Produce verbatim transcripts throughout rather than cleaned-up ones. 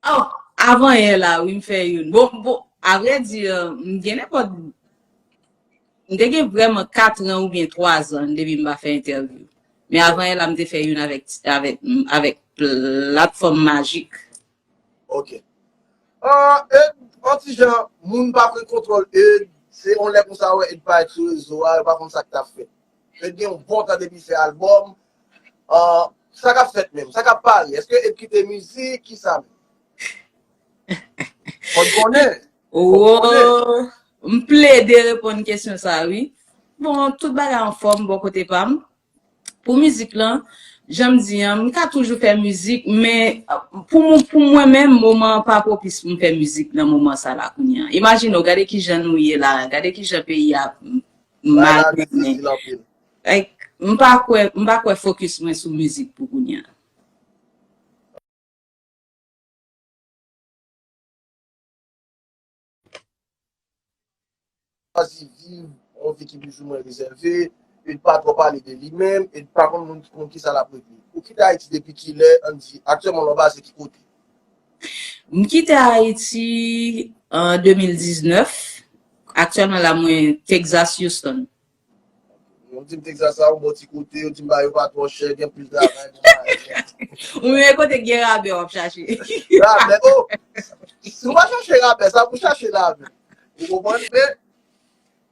Oh, avan yè la, wi, m fè youn. Bon, bon, a vrè di, m gen nenpòt, m te gen vrèman kat an oubyen twa zan depi m pa fè entèvyou. Men avan yè la, m te fè youn avèk, avèk, avèk platfòm Majik. Ok. Ah, Ed, an ti jan, moun pa pran kontwòl Ed, se yon lè konsa wè Ed parèt sou rezo a, yo pa konn sa k t ap fèt. Ed gen yon bon tan depi fè albòm. Ah, sa k ap fèt menm? Sa k ap pare? Èske Ed kite mizik? Kisa menm? Fò n konnen. Oh, m plede reponn kesyon sa, wi. Bon, tout bagay anfòm bò kote pa m. Pou mizik lan, jan m di an, m ka toujou fè mizik, men pou mwen, pou mwen menm, moman an pa pwopis pou m fè mizik nan moman sa la kounye a. Imajine w, gade kijan nou ye la, gade kijan peyi a mal mennen. Like, m pa kwè, m pa kwè fokis mwen sou mizik pou kounye a. Chwazi viv yon vi ki plizoumwen rezève, e pa twò pale de li menm, e pa konn moun ki konn kisa l ap regle. Ou kite Ayiti depi kilè, ann di, aktyèlman lè w baze ki kote? M kite Ayiti an de mil diznèf. Aktyèlman la mwen Texas, Houston. Yo di m Texas la, yon bon ti kote, yo di m bagay yo pa twò chè, gen pil travay, bon bagay. Ou menm kote gen rabè w ap chache. Rabè, oh! Si w pa chache rabè, sa pou chache la menm. Ou konprann? Men,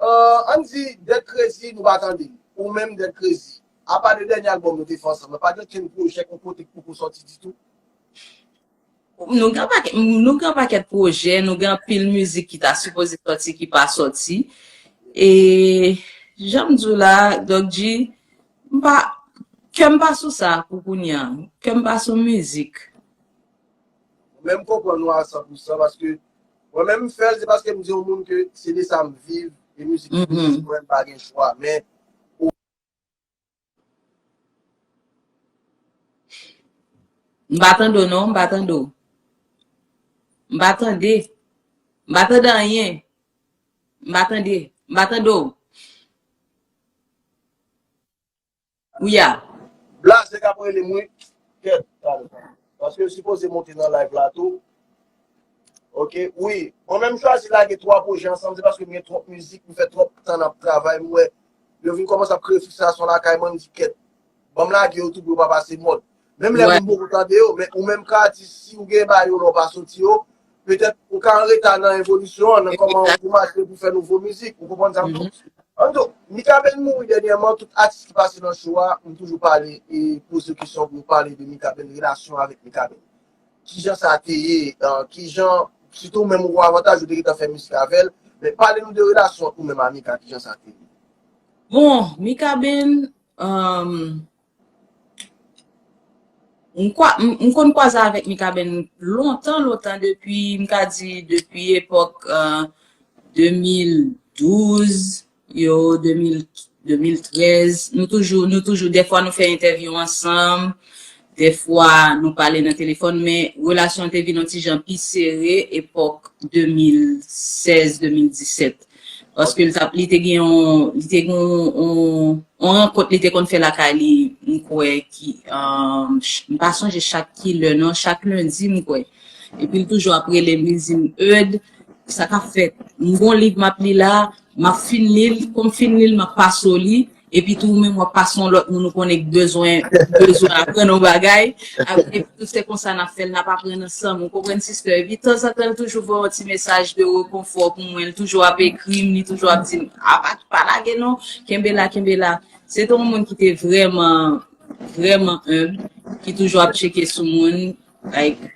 euh, ann di, Dead Crazy, nou pa tande. Ou menm, Dead Crazy. Apa de dènye albòm nou te fè ansanm, pa gen okenn pwojè k poko sòti ditou? Nou gen pakèt, nou gen pakèt pwojè, nou gen anpil mizik ki ta sipoze sòti, ki pa sòti. E, jan m di w la, Doc G, m pa, kè m pa sou sa pou kounye a. Kè m pa sou mizik. Mwen menm m konprann ou a san pou san, paske mwen menm m fè l, se paske m di yon moun ke se de sa m viv, e mizik ki pou mwen m pa gen chwa. Men, M pa tande w non, m pa tande w. M pa tande. M pa tande anyen. M pa tande. M pa tande w. Wi a. Blaze k ap rele m wi. Kèt, talè. Paske yo sipoze monte nan live la tou. Ok, wi. Mwen menm m chwazi lage twa pwojè ansanm, se paske m gen twòp mizik, m fè twòp tan n ap travay, m wè yo vin kòmanse ap kreye fristrasyon lakay mwen, m di kèt. Ban m lage yo tou pou yo pa pase mòd. Menm lè moun poko tande yo, men ou menm ka atis, si ou gen bagay yo lè w pa soti yo, petèt ou ka an reta nan evolisyon an, nan kòman ou mache pou fè nouvo mizik, ou konprann sa m di w? Anto, Mikaben mouri dènyèman, tout atis ki pase nan show a, m toujou pale e poze kesyon pou yo pale de Mikaben, relasyon avèk Mikaben. Kijan sa te ye, euh, kijan, sitou ou menm ou avantaj ou te gentan fè mizik avè l, men pale nou de relasyon ou menm a Mika, kijan sa te ye? Bon, Mikaben, um, m kwa- m- m konn kwaze avèk Mikaben lontan, lontan, depi, m ka di, depi epòk, euh, de mil douz, yo, de mil, de mil trèz. Nou toujou, nou toujou, dèfwa nou fè entèvyou ansanm, dèfwa nou pale nan telefòn, men relasyon an te vin yon ti jan pi sere epòk de mil sèz, de mil disèt. Paske l t ap, li te gen yon, li te gen yon, yon, yon rankont li te konn fè lakay li, m kwè, ki, um, ch- m pa sonje chak ki lè non, chak lendi, m kwè. Epi l toujou ap rele m, li di m, Ed, sa k ap fèt? M gon liv m ap li la, m ap fin li l, kon m fin li l, m ap pase w li, epi tou ou menm w ap pase yon lòt moun ou konnen k bezwen, bezwen aprann yon bagay, epi tou se konsa n ap fè l, n ap aprann ansanm, ou konprann, sister? Epi tanzantan, l toujou voye yon ti mesaj de rekonfò pou mwen, l toujou ap ekri m, li toujou ap di m, apa, pa lage non, kenbe la, kenbe la. Se te yon moun ki te vrèman, vrèman enb, ki toujou ap tcheke sou moun, like,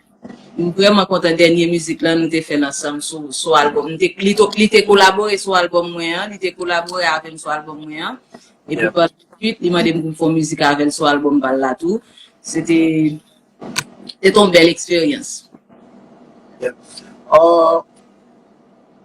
m vrèman kontan dènye mizik lan nou te fè l ansanm sou, sou albòm. M te, li, to- li te kolabore sou albòm mwen an, li te kolabore avè m sou albòm mwen an. Epi pa la swit, li mande m pou m fè yon mizik avè l sou albòm pa l la tou. Se te, se te yon bèl eksperyans. Yeah. Euh,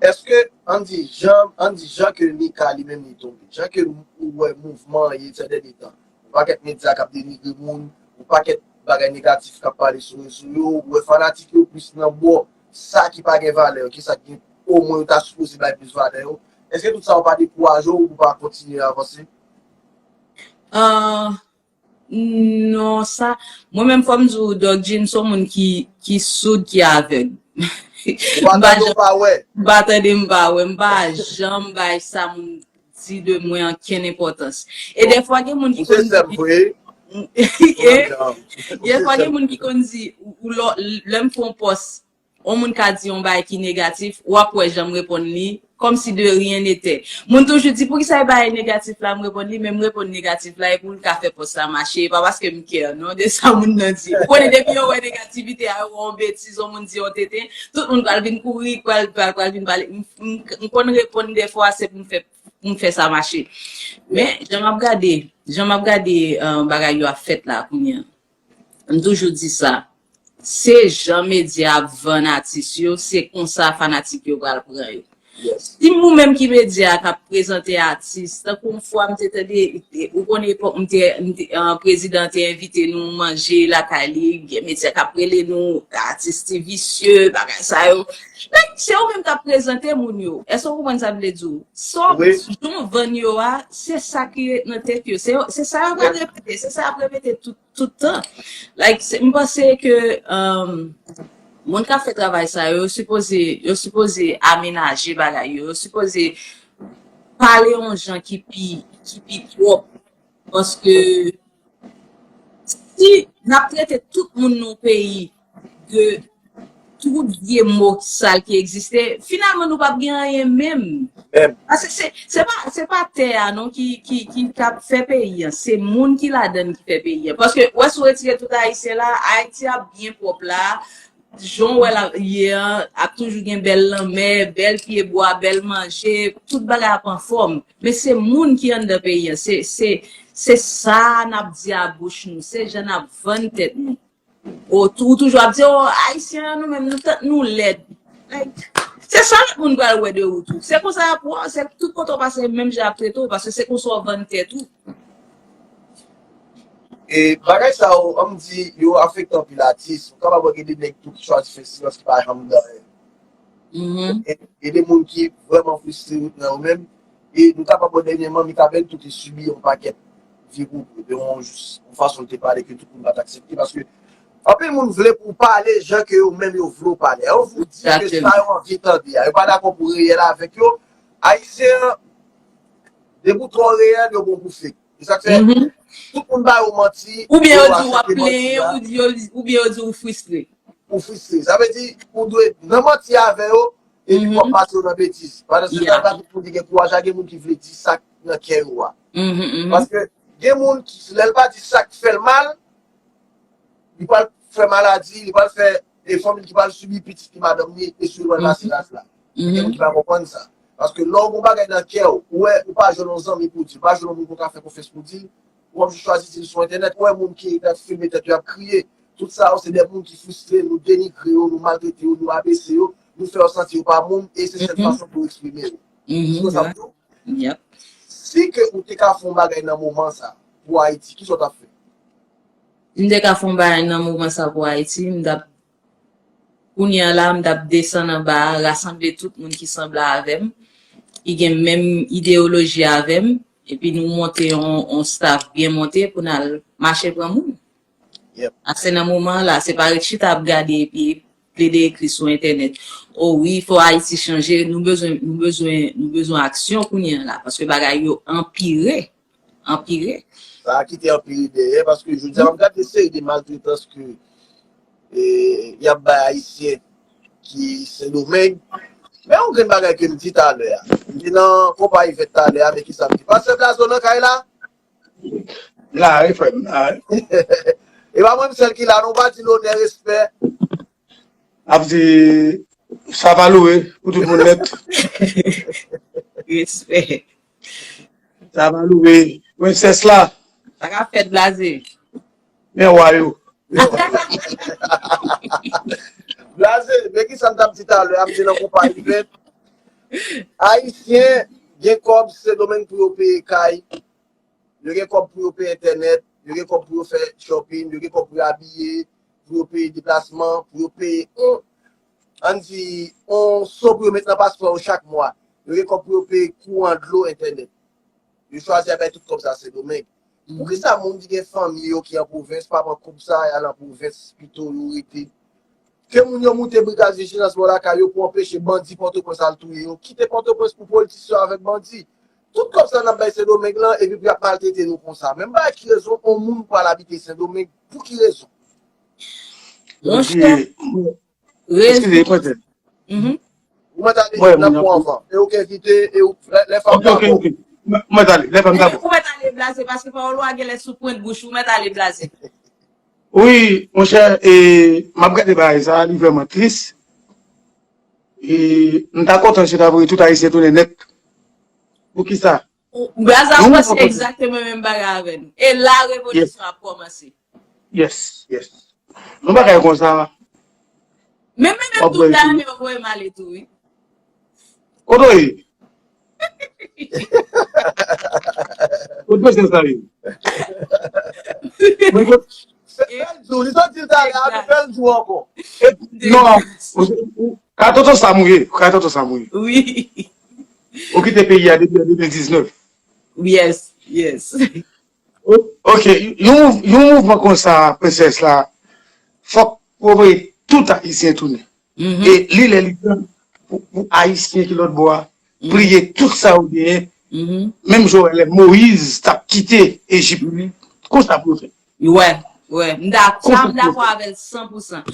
èske, ann di, jan, ann di, jan ke Mika li menm li tonbe, jan ke ou wè mouvman an ye sè dènye tan, yon pakèt medya k ap denigre moun, yon pakèt bagay negatif k ap pale sou rezo yo, ou wè fanatik yo plis nan bò sa ki pa gen valè yo, ki sa ki gen omwen yo ta sipoze bay plis valè yo. Èske tout sa yo pa dekouraje w pou w pa kontinye avanse? Ah, Non, sa, mwen menm fò m di w, Doc Jean se yon moun ki, ki soud, ki avèg. Ou pa tande, ou pa wè. M pa tande, m pa wè, m pa janm bay sa moun di de mwen ankenn enpòtans. E dèfwa gen moun ki Ou se konn sè m vre. Dèfwa gen moun ki konn di, ou, ou lò- lè m fè yon pòs, yon moun ka di yon bagay ki negatif, w ap wè jan m reponn li, kòmsi de rien n'était. Moun toujou di, poukisa e bagay negatif la m reponn li, men m reponn negatif la, e pou l ka fè pòs la mache, e pa paske m care, non, de sa moun nan di. Ou konnen, depi yo wè negativite a, yo wè yon betiz, yon moun di yon tenten, tout moun pral vin kouri, pral, pral, pral vin pale. M, m, m konn reponn dèfwa, se pou m fè, pou m fè sa mache. Men, jan m ap gade, jan m ap gade, euh, bagay yo ap fèt la, kounye a. M toujou di sa. Se jan medya ap vann atis yo, se konsa fanatik yo pral pran yo. Yes. Si ou menm ki medya k ap prezante atis, tankou yon fwa m te tande, ou konnen epòk m te, m te, euh, prezidan te envite nou manje lakay li, gen medya k ap rele nou, atis ti visye, bagay sa yo. Like, se ou menm k ap prezante moun yo. Èske ou konprann sa m vle di w? Sa w, Wi. Jan w vann yo a, se sa ki ret nan tèt yo. Se, se sa yo pral repete, se sa y ap repete tout, tout tan. Like, se, m panse ke, um, moun k ap fè travay sa yo, yo sipoze, yo sipoze amenaje bagay yo, yo sipoze pale yon jan ki pi, ki pi pwòp. Paske si n ap trete tout moun nan yon peyi de tout vye mo sal ki egziste, finalman nou p ap gen anyen menm. Menm. Paske se, se pa, se pa tè a non ki, ki, ki, k ap fè peyi an. Se moun ki ladan l ki fè peyi an. Paske, wè, si w retire tout Ayisyen la, Ayiti ap byen pwòp la. Jan w wè l ap ye an, ap toujou gen bèl lanmè, bèl pyebwa, bèl manje, tout bagay ap anfòm. Men se moun ki anndan peyi an. Se, se, se sa n ap di a bouch nou. Se jan n ap vann tèt nou. Ou tou, toujou ap di, o, Ayisyen an, nou menm, nou tèt nou lèd. Like, se sa lòt moun pral wè de ou tou. Se konsa y ap wè w, se tout kote w pase, menm jan y ap trete w, paske se konsa w vann tèt ou. E bagay sa yo, an m di, yo afekte anpil atis. Ou kapab wè gen de nèg tou ki chwazi fè silans ki pa janm di anyen. Mhm. E, e de moun ki vrèman fristre nan yo menm. E nou kapab wè dènyèman, Mikaben tou te sibi yon pakèt vye pwoblèm, yon, yon fason l te pale ke tout moun pa t aksepte. Paske anpil moun vle pou w pale jan ke yo menm yo vle w pale. Yo vle w di ke Exactement. Sa yo anvi tande a. Yo pa dakò pou w reyèl avèk yo. Ayisyen an, depi w twò reyèl, yo bon pou fake. E sa k fè, Mhm. tout moun ba yo manti, Oubyen yo yo di w ap aksepte manti plenyen, a. ou di yo, oubyen yo di w fristre. Ou fristre. Sa vle di, ou dwe nan manti avè yo, epi Mhm. w ap pase yo nan betiz. Pandan se Yeah. tan, pa tout moun ki gen kouraj la, gen moun ki vle di sa k nan kè yo a. Mhm, mhm. Paske gen moun ki, lè l pa di sa k fè l mal, li pral fè maladi, li pral fè, e fanmi l ki pral sibi, pitit li, madanm li, e si l pral pase laj la. Gen moun Mhm. ki pa konprann sa. Paske lè w gen yon bagay nan kè w, ou wè, ou pa jwenn yon zanmi pou w di, ou pa jwenn yon moun pou w ka fè konfyans pou w di, ou ap jis chwazi di l sou entènèt, ou wè moun ki ap filme tèt yo ap kriye. Tout sa yo, se de moun ki fristre, nou denigre yo, nou maltrete yo, nou abese yo, nou fè yo santi yo pa moun, e se sèl Mhm. fason pou yo eksprime yo. Mhm, Ou konprann sa m yeah. di w? Yep. Si ke ou te ka fè yon bagay nan moman sa, pou Ayiti, ki sa w t ap fè? M te ka fè yon bagay nan moman sa pou Ayiti, m t ap, kounye a la, m t ap desann anba a, rasanble tout moun ki sanble avè m, ki gen menm ideyoloji avè m, epi nou monte yon, yon staff byen monte pou n al mache pran moun. Yep. Ase nan moman la, se pa ret chita ap gade epi plede ekri sou entènèt. O wi, fò Ayiti chanje, nou bezwen, nou bezwen, nou bezwen aksyon kounye a la, paske bagay yo anpire, anpire. Sa a kite anpire dèyè, paske jodi a, m gade seri de maltretans ke, e, y ap bay Ayisyen ki Sendomeng. Men yon grenn bagay ke m di talè a. M te nan konpa Ivèt talè a, men ki sa m di? Pastè Blazo nan kay la? La, wi, frè m, la, wi. E pa mwen m sèl ki la, non, pa di l onè, respè. Ap di, sa va louwe pou tout moun nèt. Respè. Sa va louwe. Prensès la. Sa ka fèt, Blaze. Men wa yo. Blaze, men ki sa m t ap di talè, ap di nan konpa Ivèt. Ayisyen gen kòb Sendomeng pou yo peye kay, yo gen kòb pou yo peye entènèt, yo gen kòb pou yo fè shopping, yo gen kòb pou yo abiye, pou yo peye deplasman, pou yo peye on, ann di, on so pou yo met nan paspò yo chak mwa. Yo gen kòb pou yo peye kouran, dlo, entènèt. Yo chwazi al bay tout kòb sa Sendomeng. Poukisa moun ki gen fanmi yo ki an pwovens pa pran koub sa y al an pwovens pito yo rete? Ke moun yo moute brigad vijilans bò lakay yo pou anpeche bandi Pòtoprens al touye yo. Kite Pòtoprens pou politisyen avèk bandi. Tout kòb sa n ap bay Sendomeng lan, epi pou y ap maltrete nou konsa. Men m pa wè ki rezon yon moun pral abite Sendomeng. Pou ki rezon? Monchè, Eskize, mwen te. Mhm. Ou mèt ale nan pou anvan. E ou k envite, e ou lè fam ta bon. Mwen mèt ale, lè fam ta bon. Ou mèt ale blaze, paske pawòl ou a genlè sou pwent bouch, ou mèt ale blaze. Wi, monchè, e, m ap gade bagay sa, li vrèman tris. E, m ta kontan si yo ta voye tout Ayisyen tounen nèt. Poukisa? Blaze ap panse egzakteman menm bagay avè nou. E la revolisyon ap kòmanse. Yes, yes. Yon bagay konsa. Men men menm tout la men yo voye m ale tou wi. Kote w ye? Kote mesye sa ye? Mwen kot se fè l di w, li sot di l talè a, men fè l di w ankò. Non, ka tonton Sam ou ye, ka tonton Sam ou ye. Wi. Ou kite peyi a depi an de mil diznèf. Yes, yes. Ok, yon, yon mouvman konsa, prensès la, fòk ou voye tout Ayisyen tounen. E li lè li tan pou, pou Ayisyen ki lòt bò a, pliye tout sa yo genyen. Menm jan w wè lè Moyiz t ap kite Ejip. Konsa pou yo fè. Wè, wè. M dakò, sa m dakò avè l san pou san.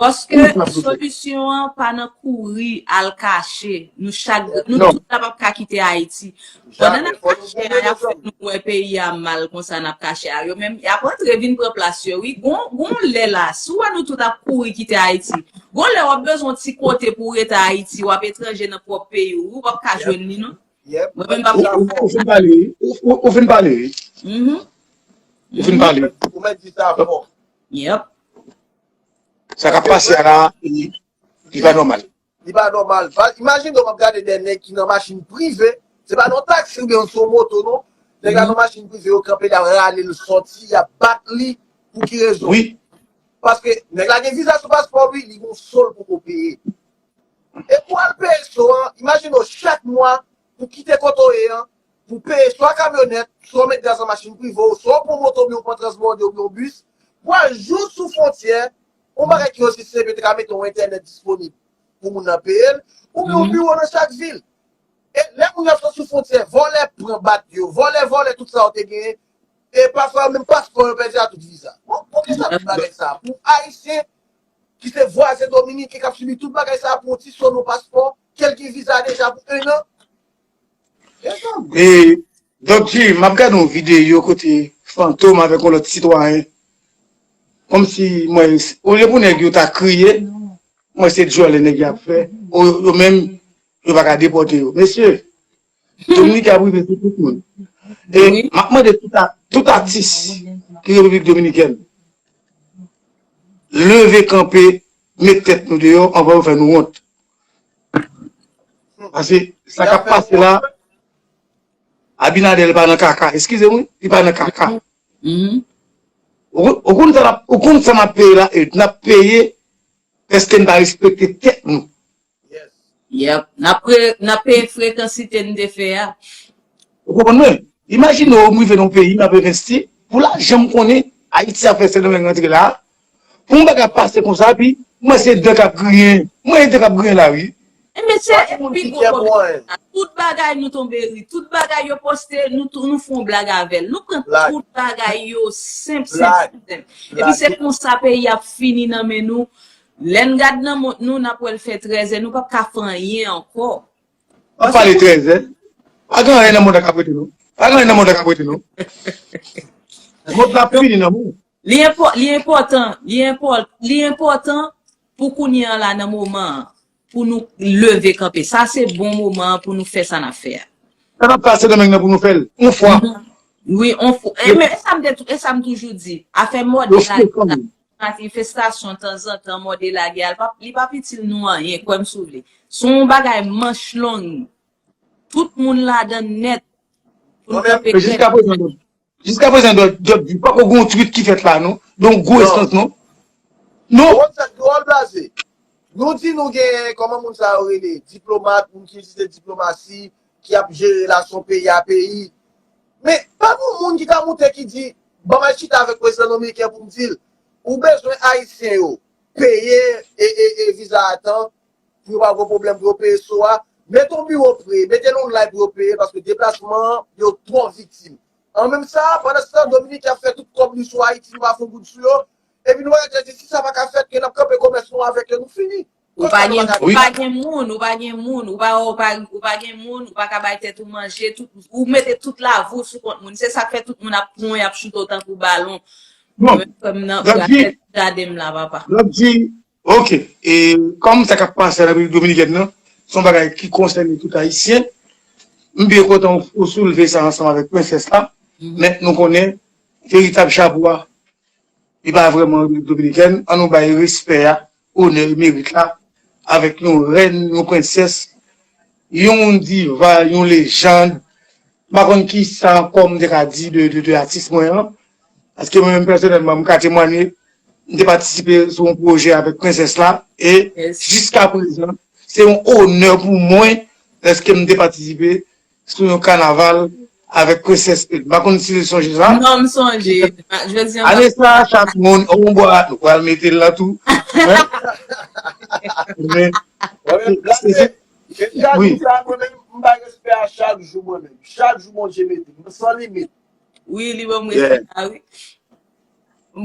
Paske solisyon an pa nan kouri al kache. Nou chak, nou tout la p ap ka kite Ayiti. Pandan n ap kache a, y ap fè nou wè peyi a mal konsa n ap kache a. Yo menm, y ap antre vin pran plas yo wi. Gon, gon lè la, si w wè nou tout ap kouri kite Ayiti, gon lè w ap bezwen yon ti kote pou w rete Ayiti, w ap etranje nan pwòp peyi w, ou p ap ka jwenn li non. Mwen menm m p ap ka. Ou fin pale wi. Ou fin pale wi. Ou fin pale wi. Ou mèt di sa fò. Yep. Sa k ap pase a la, li pa nòmal. Li pa nòmal. Imajine w ap gade de nèg ki nan machin prive, se pa nan taksi oubyen sou moto non. Nèg la nan machin prive, yo kanpe, y ap rale l sòti, y ap bat li. Pou ki rezon? Wi. Paske nèg la gen viza sou paspò li, li gon so l poko peye. E pou al peye so an, imajine w chak mwa, pou kite kote w ye an, pou peye swa kamyonèt, swa w met gaz nan machin prive w, swa w pran moto oubyen w pran transbòde oubyen w bis, pou al jous sou fwontyè, yon bagay ki osi senp, yo te ka mete yon entènèt disponib pou moun nan peye l, oubyen yon biwo nan chak vil. E lè moun yo ap sot sou fwontyè, vòlè pran bat yo, vòlè vòlè tout sa yo te genyen, e pafwa yo menm paspò yo pèdi a tout viza. Bon, poukisa tout bagay sa? Pou Ayisyen ki se vwazen Dominiken k ap sibi tout bagay sa pou yon ti so nan paspò, ke l gen viza deja pou en an. E, Dòk Jim, m ap gade yon videyo kote Fantom avèk yon lòt sitwayen. Kòmsi, mwen, olye pou nèg yo ta kriye, mwen se djòlè nèg y ap fè. Yo menm, yo pa ka depòte yo. Mesye, Dominiken ap rive sou tout moun. E m ap mande tout atis ki Repiblik Dominikèn, leve kanpe, met tèt nou deyò anvan yo fè nou wont. Paske sa k ap pase la, Abinader li pa nan kaka. Eskize m wi, li pa nan kaka. Ou konn sa n ap peye la, e n ap peye paske n pa respekte tèt nou. Yep. N ap pre, n ap peye frekansite n te fè a. Ou konprann mwen? Imajine w m rive nan yon peyi, m ap envesti, pou lajan m konnen Ayiti ap fè Sendomeng rantre la, pou yon bagay ap pase konsa, epi mwen se dan k ap griyen, mwen se dan k ap griyen la wi. Enben se pi gwo pwoblèm sa. Tout bagay nou tonbe ri, tout bagay yo poste, nou tou nou fè yon blag avè l. Nou pran tout bagay yo senp, senp, senp, senp. Epi se konsa peyi ap fini nan men nou. Lè n gad nan mont nou, n ap wè l fè trèzè, nou p ap ka fè anyen ankò. Pa pale trèzè. Pa gen anyen nan mond la k ap rete non. Pa gen anyen nan mond la k ap rete non. Mond la ap fini nan men w. Li enpò, li enpòtan, li enpò, li enpòtan pou kounye an la nan moman an, pou nou leve kanpe. Sa se bon moman an pou nou fè sa n ap fè a. Sa n ap pase nan men nan pou nou fè l. Yon fwa. Wi, yon fwa. E men, e sa m te, e sa m toujou di, afè mòde lagè, manifestasyon tanzantan, mòde lagè a, li p ap, li p ap itil nou anyen, kwè m si w vle. Se yon bagay manch long. Tout moun ladan nèt. Pou nou kanpe Jiska prezan, Jiska prezan, Dòk Jim, pako gen yon twit ki fèt la non. Gen yon gwo enstans non. Non. Dwòl blaze. Nou di nou gen, kòman moun sa yo rele, diplomat, moun ki itilize diplomasi, ki ap jere relasyon peyi a peyi. Men pa gen moun ki ka moute ki di, ban m al chita avèk prezidan dominiken pou m di l, ou bezwen Ayisyen yo peye e, e, e viza a tan pou yo pa gen pwoblèm pou yo peye so a. Mete yon biwo pre, mete l online pou yo peye, paske deplasman an, yo twò viktim. An menm sa, pandan se tan, Dominiken ap fè tout kòb li sou Ayiti, nou pa fè yon goud sou yo. Epi nou pa ka di, si sa pa ka fèt, ke n ap kanpe komès nou avèk yo, nou fini. Ou pa gen, ou pa gen moun, ou pa gen moun, ou pa, ou pa, ou pa gen moun, ou pa ka bay tèt ou manje, tout, ou mete tout lavi w sou kont moun. Se sa k fè tout moun ap pran, y ap choute w tankou balon. Bon, mwen menm, frè m nan, frè a tèt jaden m la, papa. Donk di, ok, e kòm sa k ap pase an Repiblik Dominikèn nan, se yon bagay ki konsène tout Ayisyen. M byen kontan ou, ou soulve sa ansanm avèk prensès la, men nou konnen veritab chapo a, li pa vrèman Repiblik Dominikèn. Ann nou bay respè a, onè e merit la, avèk yon rèn, yon prensès, yon diva, yon lejand. M pa konn kisa ankò m te ka di de, de, de atis mwen an. Paske mwen menm pèsonèlman, m ka temwanye, m te patisipe sou yon pwojè avèk prensès la, e jiskaprezan, se yon onè pou mwen lèske m te patisipe sou yon kanaval avèk prensès Pèl. M pa konn si w sonje sa. Non, m sonje. Jodi an, ane sa, chak moun, on bwa, nou pral mete l la tou. Men, se, se, wi. Sa, mwen menm, m bay respè a chak jou, mwen menm. Chak jou Bondye mete m, san limit. Wi, li ban m respè a, wi.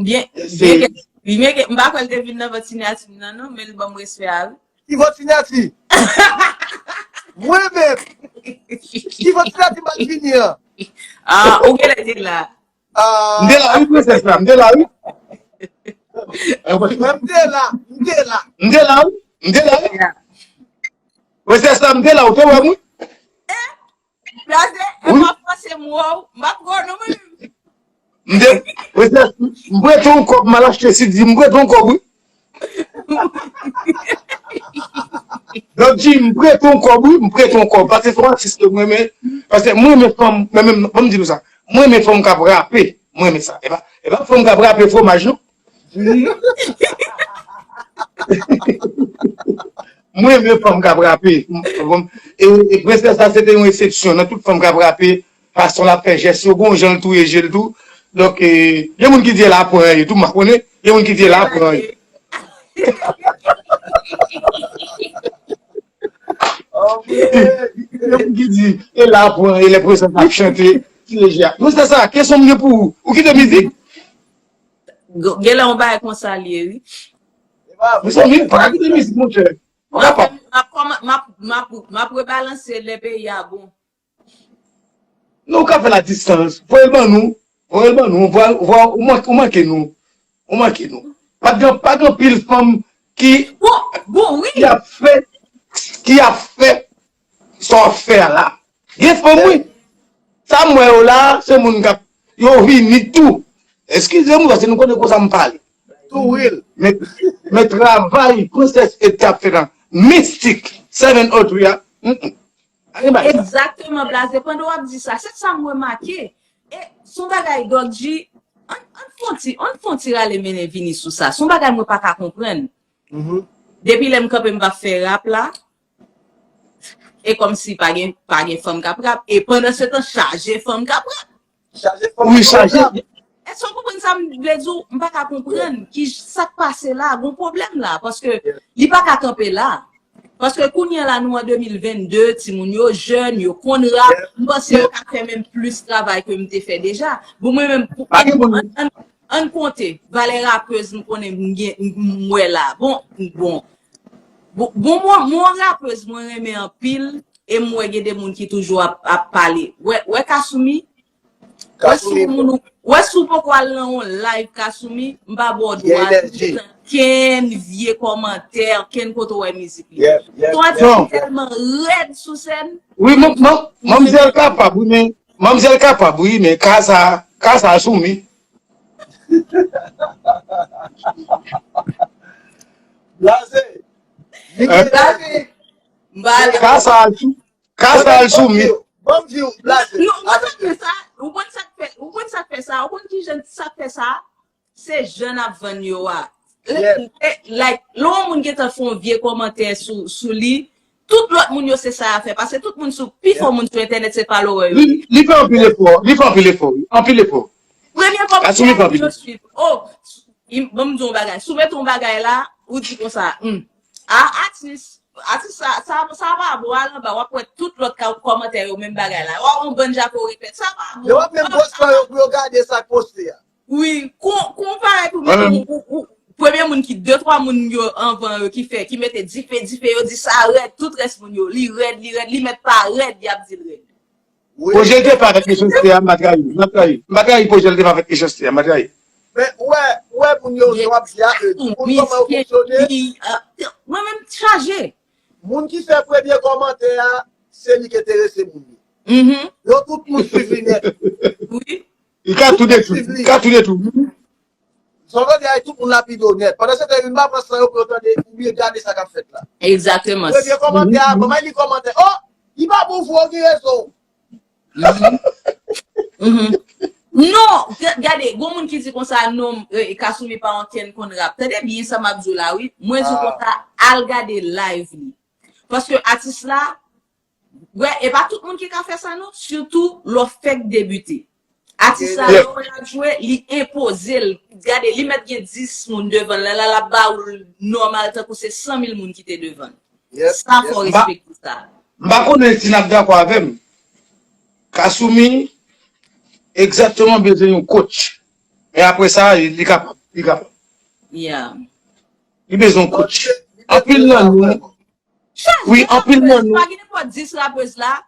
Byen, byen ke, byen ke, m pa kwè l te vin nan vant sinyati m nan, non, men li ban m respè a, wi. Ki vant sinyati? Mwen menm. Ki vant sinyati m pa t vini an? Ah, ou genlè te la. Ah. M te la, wi, prensès la, m te la, wi. Mwen, m te la, m te la. M te la, wi, m te la, wi. Prensès la, m te la, ou te wè m, wi. Blaze, e pa fòse m wè w, m pa t wè w non mwen menm. M te, prensès, m prete yon kòb, m al achte sidi, m prete yon kòb, wi. Donk, di, m prete yon kòb, wi, m prete yon kòb. Paske se yon atis ke mwen renmen. Paske mwen renmen fanm, mwen menm, ban m di nou sa. Mwen renmen fanm k ap rape. Mwen renmen sa. E pa, e pa fanm k ap rape fwomaj, non. Mwen renmen fanm k ap rape. E, e prensès la, se te yon eksepsyon. Nan tout fanm k ap rape, fason l ap fè jès yo, gon jan l touye je l tou. Donk, e, gen moun ki di e la pran ye tou, m pa konnen. Gen moun ki di e la pran ye. Gen moun ki di e la pran ye, lè prensès ap chante, touye je a. Prensès sa, kesyon m gen pou ou. Ou kite mizik? Genlè yon bagay konsa l ye, wi. Mezanmi, pa ka kite mizik, monchè. M ap, m ap, m ap, m ap rebalanse lè peyi a bon. Non, ou ka fè l a distans. Voye l ban nou. Voye l ban nou. Voye, voye, ou manke, ou manke nou. Ou manke nou. Pa t gen, pa t gen anpil fanm ki, bon, bon, wi, ki ap fè, ki ap fè sa w ap fè a la. Gen fanm, wi. Sa m wè yo la, se moun k ap, yo vini tou. Eskize m, paske nou konnen konsa m pale. Tou, wi. Men, men travay Prensès Ed t ap fè nan mistik, seven oh three a, mm, mm. Pa gen bagay sa. Egzakteman, Blaze. Pandan w ap di sa, se sa m remake. E s on bagay, Dòk G, ann, ann fè on ti, ann fè on ti rale mennen vini sou sa. S on bagay mwen pa ka konprann. Depi lè m kanpe m p ap fè rap la, e kòmsi pa gen, pa gen fanm k ap rap. E pandan se tan, chaje fanm k ap rap. Chaje fanm k ap rap. Èske w konprann sa m vle di w? M pa ka konprann ki, sa k pase la. Gon pwoblèm la. Paske li pa ka kanpe la. Paske kounye a la, nou an de mil vennde, timoun yo jèn, yo konn rap. M panse yo ka fè menm plis travay ke m te fè deja. Bon, mwen menm, pou, ann, ann, ann konte, valè rapèz m konnen m gen, m, m wè la. Bon, bon. Bon, bon, mwen, mwen rapèz mwen renmen anpil, e m wè gen de moun ki toujou ap, ap pale. Wè, wè Kasumi, wè si w moun ou, wè si w poko al nan yon live Kasumi, m pa ba w dwa di ankenn vye kòmantè, ankenn kote w wè mizik li. Son atis ki tèlman rèd sou sèn. Wi, manmzèl kapab, wi, men manmzèl kapab, wi, men ka sa, ka sa Sumi. Blaze. Blaze. Ka sa Sumi. Ka sa al sou mi. Ban m di w, Blaze. Non, ou konn sa k fè sa? Ou konn sa k fè, ou konn sa k fè sa? Ou konn ki jan sa k fè sa? Se jan n ap vann yo a. Like, lè yon moun gentan fè yon vye kòmantè sou, sou li, Tout lòt moun yo se sa y ap fè. Paske tout moun sou, pifò moun sou entènèt se follower yo ye. Li, li fè anpil efò. Li fè anpil efò, wi. Anpil efò. Premye kòmantè yo swiv. Oh, ban m di yon bagay. Si w mete yon bagay la, ou di konsa, hmm. A, atis, atis sa, sa, sa pa bon, al anba, w ap wè tout lòt ka, kòmantè yo, menm bagay la. W ap wè yon bann Djako repèt, sa pa bon. Yo ap menm pran tan yo pou yo gade sa k poste a. Wi, kon, konpare pou mete ou, ou, ou, premye moun ki, de, twa moun yo anvan yo ki fè, ki mete dife, dife, yo di sa rèd, tout rès moun yo, li rèd, li rèd, li mèt pa rèd, y ap di l rèd. Wi. Pwojè l te fè avèk mechanste a, m pa trayi, m pa trayi. M pa trayi pwojè l te fè avèk mechanste a, m pa trayi. Men, ou wè, ou wè moun yo, jan w ap di a, e, moun kòman yo fonksyone. Mwen menm chaje. Moun ki fè premye kòmantè a, se li ki enterese moun yo. Yo tout moun swiv li nèt. Wi. Li ka tou detwi. Li ka tou detwi. Sa vle di, ay, tout moun lapide w nèt. Pandan se tan, youn pa pran san yo pou yo tande oubyen gade sa k ap fèt la. Egzakteman. Premye kòmantè a, manman li kòmantè. Oh, li pa bon vre, w gen rezon. Mhm. Mhm. Non, ga- gade, gon moun ki di konsa, non, eh, Kasumi pa ankenn konn rap. Tande byen sa m ap di w la, wi. Mwen di w konsa, al gade live li. Paske atis la, wè, e pa tout moun ki ka fè sa, non. Sitou lè w fèk debite. Atis la, lè w ap jwe, li enpoze l. Gade, li mèt gen dis moun devan l. Lè l ap ba w l nòmal, tankou se san mil moun ki te devan l. Sa fò respekte sa. M pa konnen si n ap dakò avè m. Kasumi egzakteman bezwen yon coach. Men apre sa, li kapab. Li kapab. Yeah. Li bezwen yon coach. Anpil nan nou. Wi, anpil nan nou. Pa gen nenpòt dis rapèz la.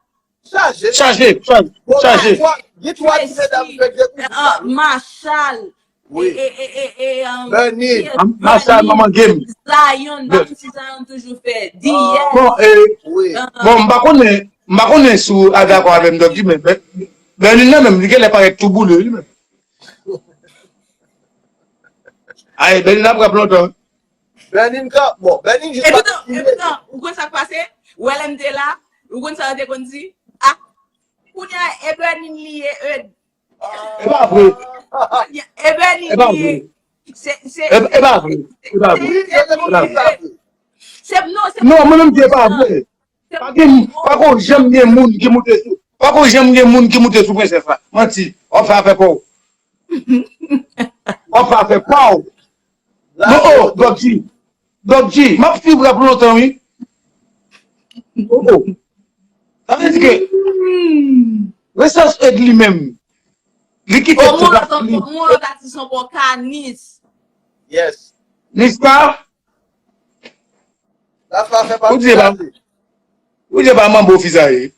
Chaje. Chaje, chaje, chaje. Gen twa ti medam fèk dekouvri sa. Machal. Wi. E, e, e, e, e, um, Bernie. Machal, manman game. Zion, m pa konn si Zion toujou fè. D S. Bon, e, bon, m pa konnen, m pa konnen si w dakò avè m, Dòk Di, men Bernie nan menm, li genlè parèt tou boule, li menm. Ay, Bernie ap rap lontan. Bernie ka, bon, Bernie jis pa kontinye. Epi tan, ou konn sa k pase? Ou wè lè m te la, ou konn sa yo te konn di? Ah, kounye a, e Bernie li ye, e. E pa vre. E Bernie li ye. Se, se, e pa vre. E pa vre. Se, non, se non, mwen menm di e pa vre. Pa gen, pa ko janm gen moun ki moute sou, pa ko janm gen moun ki moute sou prensès la. Manti. W ap fè afè pa w. W ap fè afè pa w. Bon, oh, Dòk Di. Dòk Di, m ap swiv rap lontan, wi. Oh, oh. Sa vle di ke Resans Ed li menm, li kite tout rap li. Yon lòt atis ankò, Kanis. Yes. Niska? Ou di e pa, ou di e pa manbo fi sa ye.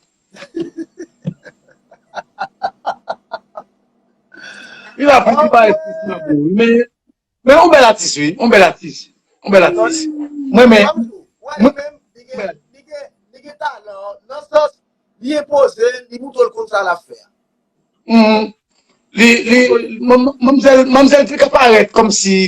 Li pa, li pa espesyal pou ou, men, men yon bèl atis, wi, yon bèl atis. Yon bèl atis. Mwen, men, mwen, li gen, li gen, li gen talan, nan sans, li enpoze l, li moutre l konn sa l ap fè a. Li, li, manmzèl, manmzèl te ka parèt kòmsi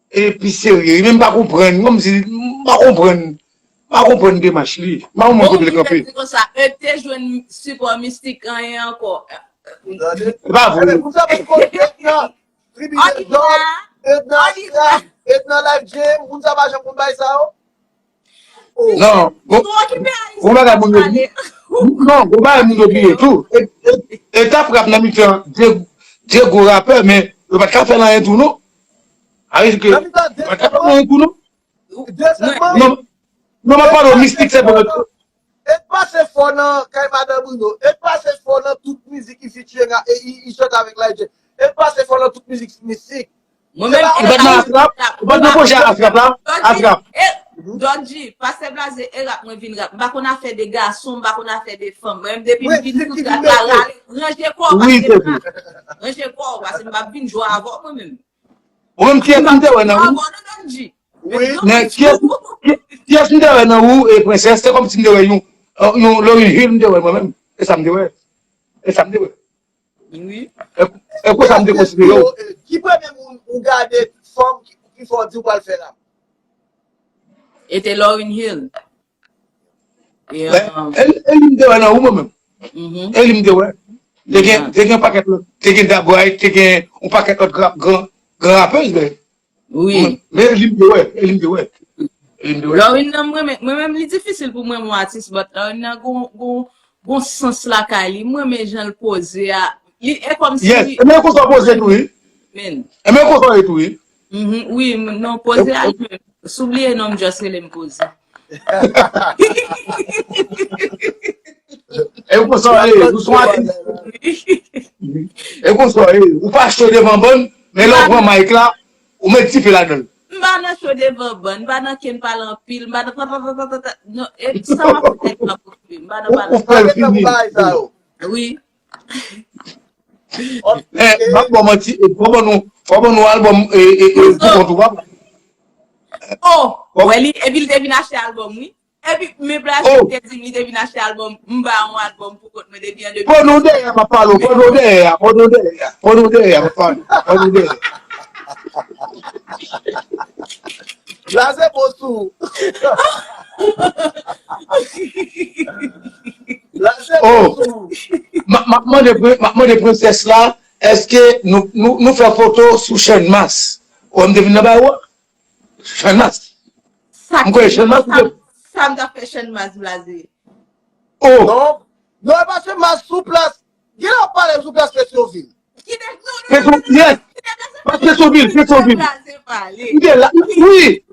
e pi serye. Li menm pa konprann, kòmsi, m pa konprann, m pa konprann demach li. M pa konprann kote l kanpe. Di konsa, e te jwenn sipò mistik anyen ankò. E pa vre. Moun sa pa konn Edna, Tribinal Dòm, Edna Astra, Edna Life Jam, moun sa pa janm konn bagay sa yo. Non, gon bagay moun yo bliye. Non, gon bagay moun yo bliye tou. E, e, etap rap nan mitan de, de gwo rapè, men yo pa t ka fè l anyen tou, non. Sa vle di ke yo pa t ka fè l anyen tou, non. Non, non, m ap pale w mistik se bon. E pase fò nan kay madan Bruno. E pase fò nan tout mizik li featuring a, e li, li chante avèk Life Jam. E pase fò nan tout mizik mistik. Mwen menm, e pa nan Asrap, e pa nan pwojè Asrap la, Asrap. Dòk G, pastè Blaze e rap mwen vin rap. M pa konn afè de gason, m pa konn afè de fanm. Mwen menm depi m vin sou trap la, rale, ranje kò w, pastè Blaze. Ranje kò w, paske m p ap vin jwe avè w mwen menm. Ou menm kiyès m te wè nan ou? Avè w non, Dòk G. Men kiyès, kiyès m te wè nan ou, e prensès, se kòmsi m te wè yon, yon Lauryn Hill m te wè mwen menm. E sa m te wè. E sa m te wè. Wi. E, e konsa m te konsidere w. Ki premye moun ou gade fanm ki, ki fè w di w pral fè rap? E te Lauryn Hill. E, e li m te wè nan ou mwen menm. E li m te wè. Te gen, te gen pakèt lòt, te gen Da Bright, te gen yon pakèt lòt gran, gran, gran rapèz, men. Wi. Men li m te wè, e li m te wè. Linda West. Lorine nan, mwen menm, mwen menm, li difisil pou mwen, mwen atis, but Lorine nan gon, gon, gon sans lakay li. Mwen renmen jan l poze a. Li, e kòmsi Yes, e men konsa w poze tou, wi. Men. E men konsa w ye tou, wi. Mhm, wi, m- non, poze a li menm. Si w bliye non m, just rele m poze. E konsa w ye, ou se yon atis. E konsa w ye, ou pa cho devan bann, men lè w pran mic la, ou met dife ladan l. M pa nan cho devan bann, m pa nan ken pale anpil, m pa nan pa pa pa pa pa pa. Non, e sa m ap fè, m ap okipe, m pa nan pale. Ou fè l fini. Wi. Eh, m ap ba w manti, eh, fò ban nou, fò ban nou albòm, eh, eh, eh, pou kont ou, papa. Oh, wè li, epi l te vin achte albòm, wi. Epi, men Blaze te di m li te vin achte albòm, m ba yon albòm pou kont mwen depi an de mil. Pran nou dèyè, m ap pale w, pran nou dèyè, pran nou dèyè, pran nou dèyè, m ap pale w, pran nou dèyè. Blaze bon sou. Blaze bon sou. M ap mande, m ap mande prensès la, èske nou, nou, nou fè foto sou Channmas? Ou wè m te vin nan bay ou a? Channmas. M kwè Channmas ou te. Sa m t ap fè Channmas Blaze. Oh! Non, non, e pa Channmas, sou plas. Gen lè w ap pale sou plas Petyonvil. Petro, yes. Petyonvil, Petyonvil. M te la, wi.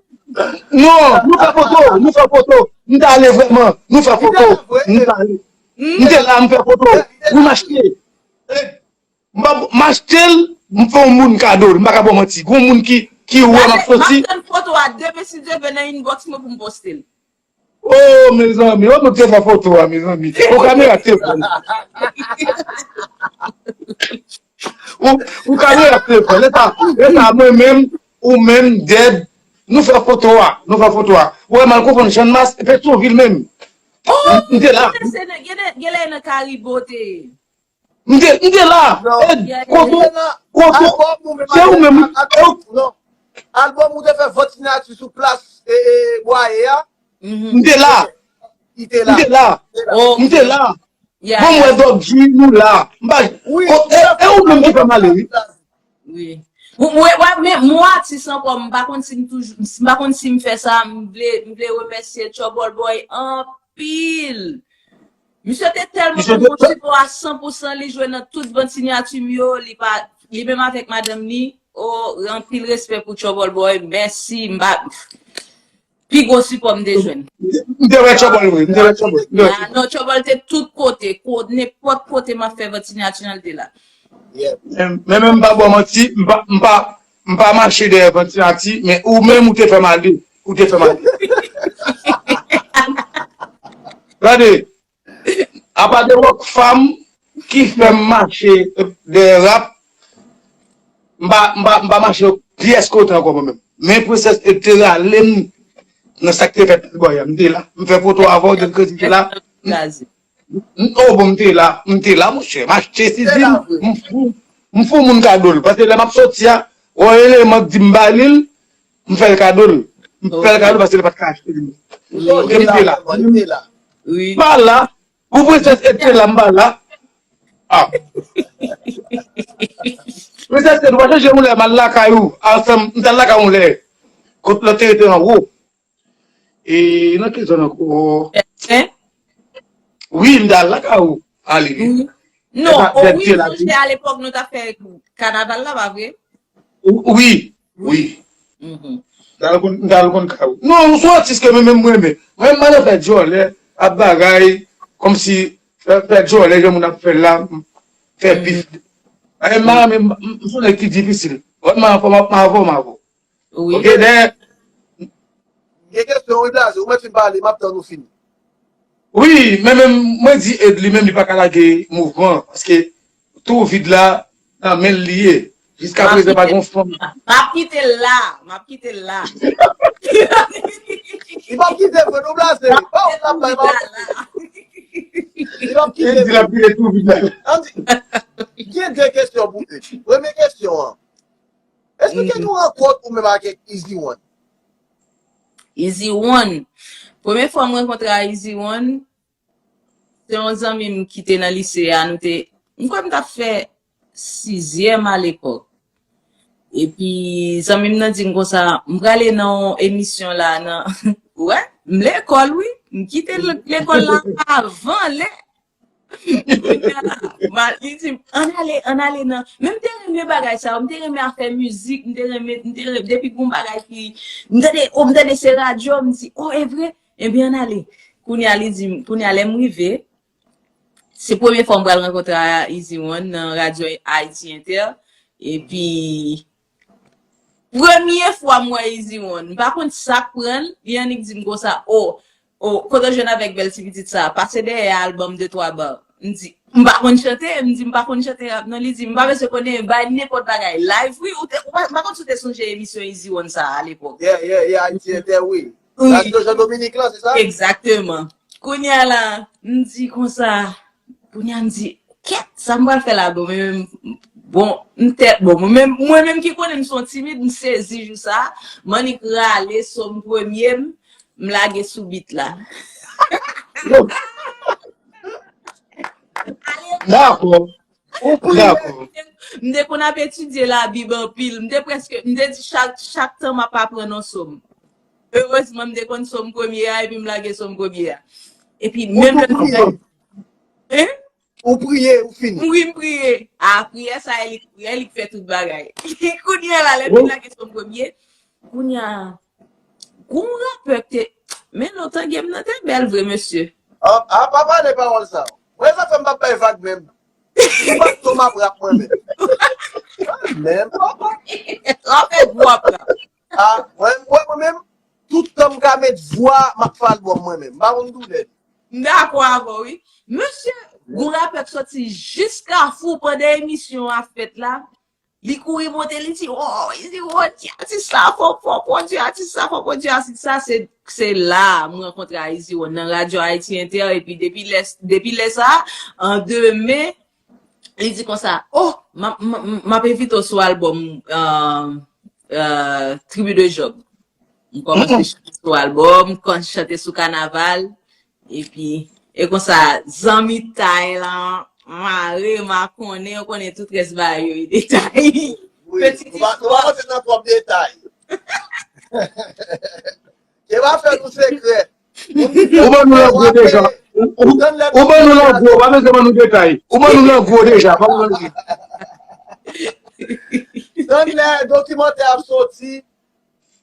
Non, nou fè foto, nou fè foto. M t ale vrèman, nou fè foto. M t ale. M te la, m fè foto. Wi, m achte. M pa, m achte l, m fè yon moun kado l. M pa ka ba w manti. Gon moun ki, ki wè m ap soti. M ap tann foto a demen si Dye vle nan inbox mwen pou m poste l. Oh, mezanmi, oh, nou te fè foto a, mezanmi. Ou kamera te fè. Ou, ou kamera te fè. Leta, leta, mwen menm, ou menm, Dèd, nou fè foto a, nou fè foto a. Ou wè m al konfonn Channmas, Petyonvil menm. M te la. Gen lè nan Karibe w te ye. M te, m te la. Koto, koto, se ou menm. Albòm ou te fè vant siyati sou plas Bwaye a. M te la. Li te la. M te la. M te la. Bon, mwen dòk di nou la. M pa, e ou menm ki fè m ale, wi. Wi. Mwen, mwen, men mwen atis ankò, m pa konn si m toujou, m pa konn si m fè sa, m vle, m vle remèsye Trouble Boy anpil. Misye te tèlman konn bon sipò a san pou san, li jwe nan tout band siyati m yo, li pa, li menm avèk madanm li, oh, anpil respè pou Trouble Boy, mèsi, m pa, pi gwo sipò m te jwenn. M te wè Trouble, wi, m te wè Trouble. Ah, non, Trouble te tout kote, ko, nenpòt kote m ap fè vant siyati an, l te la. Men, men, men m pa ba w manti, m pa, m pa, m pa mache dèyè vant siyati, men ou menm ou te fè m ale, ou te fè m ale. Gade, apa de Rockfam ki fè m mache dèyè rap, m pa, m pa, m pa mache pyès kote ankò mwen menm. Men Princess Ed te rale m nan sa k te fèt Bwaye a. M te la, m fè foto avè w, John Crazy te la. M, oh, bon, m te la, m te la, monchè. M achte si di m, m fou, m fou moun kado l. Paske lè m ap soti a, yon eleman k di m ba li l, m fè l kado l. M fè l kado l paske li pa t ka achte li. Ok, m te la. M pa la. Pou Princess Ed te la, m pa la. Ah. Princess Ed, ou pa chanje yon lè, m al lakay ou. Ansanm, m t al lakay ou yon lè. Kot lòt te rete anwo. E nan ki zòn ankò? Wi, m t al lakay ou. Ale. Non, o wi, m sonje alepòk nou t ap fè kanaval la, pa vre? Wi, wi. M t al konn, m t al konn kay ou. Non, ou se yon atis ke mwen menm mwen renmen. Mwen, m renmen fè djòlè, ap bagay, kòmsi fè, fè djòlè, jan moun ap fè l la, fè bif. Mwen, m, m, m se yon nèg ki difisil. Lè m anfòm, m anfòm avè w. Wi. Ok, dè. Gen kesyon, wi, Blaze, ou mèt fin pale, m ap tann ou fini. Wi, men, men, mwen di Ed li menm, li pa ka lage mouvman, paske tou vid la, nan men l li ye. Jiska prezan, pa gen fanm. M ap kite l la, m ap kite l la. Li p ap kite vre, non, Blaze. Pa w la, pa w la. Li p ap kite vre. Ed di l ap kite tou vid la. Gen de kesyon pou Ed. Premye kesyon an. Esplike nou rankont ou menm avèk Easy One. Easy One. Premye fwa m rankontre a Easy One, se yon zanmi m ki te nan lise a, nou te, m kwè m t ap fè sizyèm alepòk. Epi, zanmi m nan di m konsa, "M prale nan yon emisyon la, nan," wè, m lekòl, wi. M kite l-, lekòl la avan lè. Kounye a, ma-, li di m, "Ann ale, ann ale nan." Men m te renmen bagay sa yo, m te renmen afè mizik, m te renmen, m te renmen, depi gon bagay ki, m tande, o, m tande se radyo, m di, "O, e vre?" Ebyen, ann ale. Kounye a, li di m, kounye a, lè m rive, se premye fwa m pral rankontre a Easy One nan radyo Haiti Inter. Epi, premye fwa m wè Easy One, m pa konn sa k pran l, li annik di m konsa, "O, o, kote w jwenn avèk bèl ti pitit sa a? Pase dèyè a al ban m de twa ba." M di, "M pa konn chante," m di, "M pa konn chante rap non." Li di, "M pa bezwen konnen, bay nenpòt bagay." Live, wi, ou te, ou pa, m pa konn si w te sonje emisyon Easy One sa a alepòk. Yeah, yeah, yeah, Haiti Inter, wi. Wi. Radyo Jean Dominique lan, se sa? Egzakteman. Kounye a la, m di konsa, kounye a m di, "Kèt, sa m pral fè la?" Bon, men, bon, m tèt, bon, mwen menm, mwen menm ki konnen m se yon timid, m sezi jou sa, m annik rale so m premye, m, m lage sou bit la. Dakò. Ou priye. Dakò. M te konn ap etidye Labib anpil. M te prèske, m te di chak, chak tan m ap aprann yon sòm. Erezman, m te konn sòm premye a, epi m lage sòm premye a. Epi, ou menm tou lè m priye. Hein? Ou priye, ou fini. Wi, m priye. A, priyè sa, e li, e li k fè tout bagay. Kounye a la, lè m fin lage sòm premye, kounye a, gon rapè k te, men lontan game nan te bèl vre, mesye. A, a, pa pale pawòl sa. Mwen, sa fè m pa bay vag menm. M pa tonm ap rap mwen menm. Menm. Rapè gwo ap la. A, mwen, mwen, mwen menm, tout tan m ka met vwa, m ap fè albòm mwen menm. M pa konn doulè. M dakò avè w, wi. Mesye, gon rapè k soti jis Kafou pandan emisyon an ap fèt la. Li kouri monte, li di, "O, Easy One, ti atis la fò, fò, pwodui atis la fò, pwodui atis la." Se, se la m rankontre a Easy One nan radyo Haiti Inter, epi depi lè, depi lè sa, an de me, li di konsa, "O, m ap, m, m, m ap envite w sou albòm, euh, euh, Tribu de Job." M kòmanse chante sou albòm, m kòmanse chante sou kanaval. Epi, e konsa, zanmitay lan mare, makonnen, ou konnen tout rès bagay yo, e detay. Wi, nou pa, nou pa rantre nan twòp detay. Ke pa fè nou sekrè. Ou ban nou lan gwo deja. Ou, ou, ou ban nou lan gwo, pa bezwen ban nou detay. Ou ban nou lan gwo deja, pa bezwen. Tann lè dokimantè ap soti,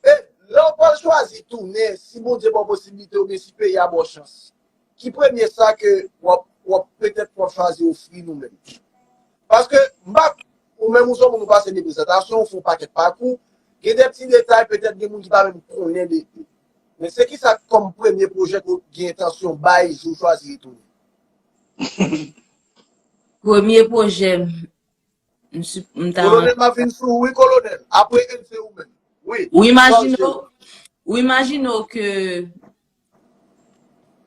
e, lè w pral chwazi tounen, si Bondye ba w posiblite oubyen si peyi a ba w chans, ki premye sa ke w ap, w ap petèt w ap chwazi ofri nou menm? Paske m pa, ou menm ou se yon moun ou pase de prezantasyon, ou fè yon pakèt pakou, gen de ti detay, petèt gen moun ki pa menm konnen de ou. Men se kisa kòm premye pwojè ke w gen entansyon bay jou w chwazi retounen? Premye pwojè m, m si, m ta... Kolonèl, m ap vin sou ou, wi, kolonèl. Apre N, se ou menm. Wi. Ou imajine w, ou imajine w ke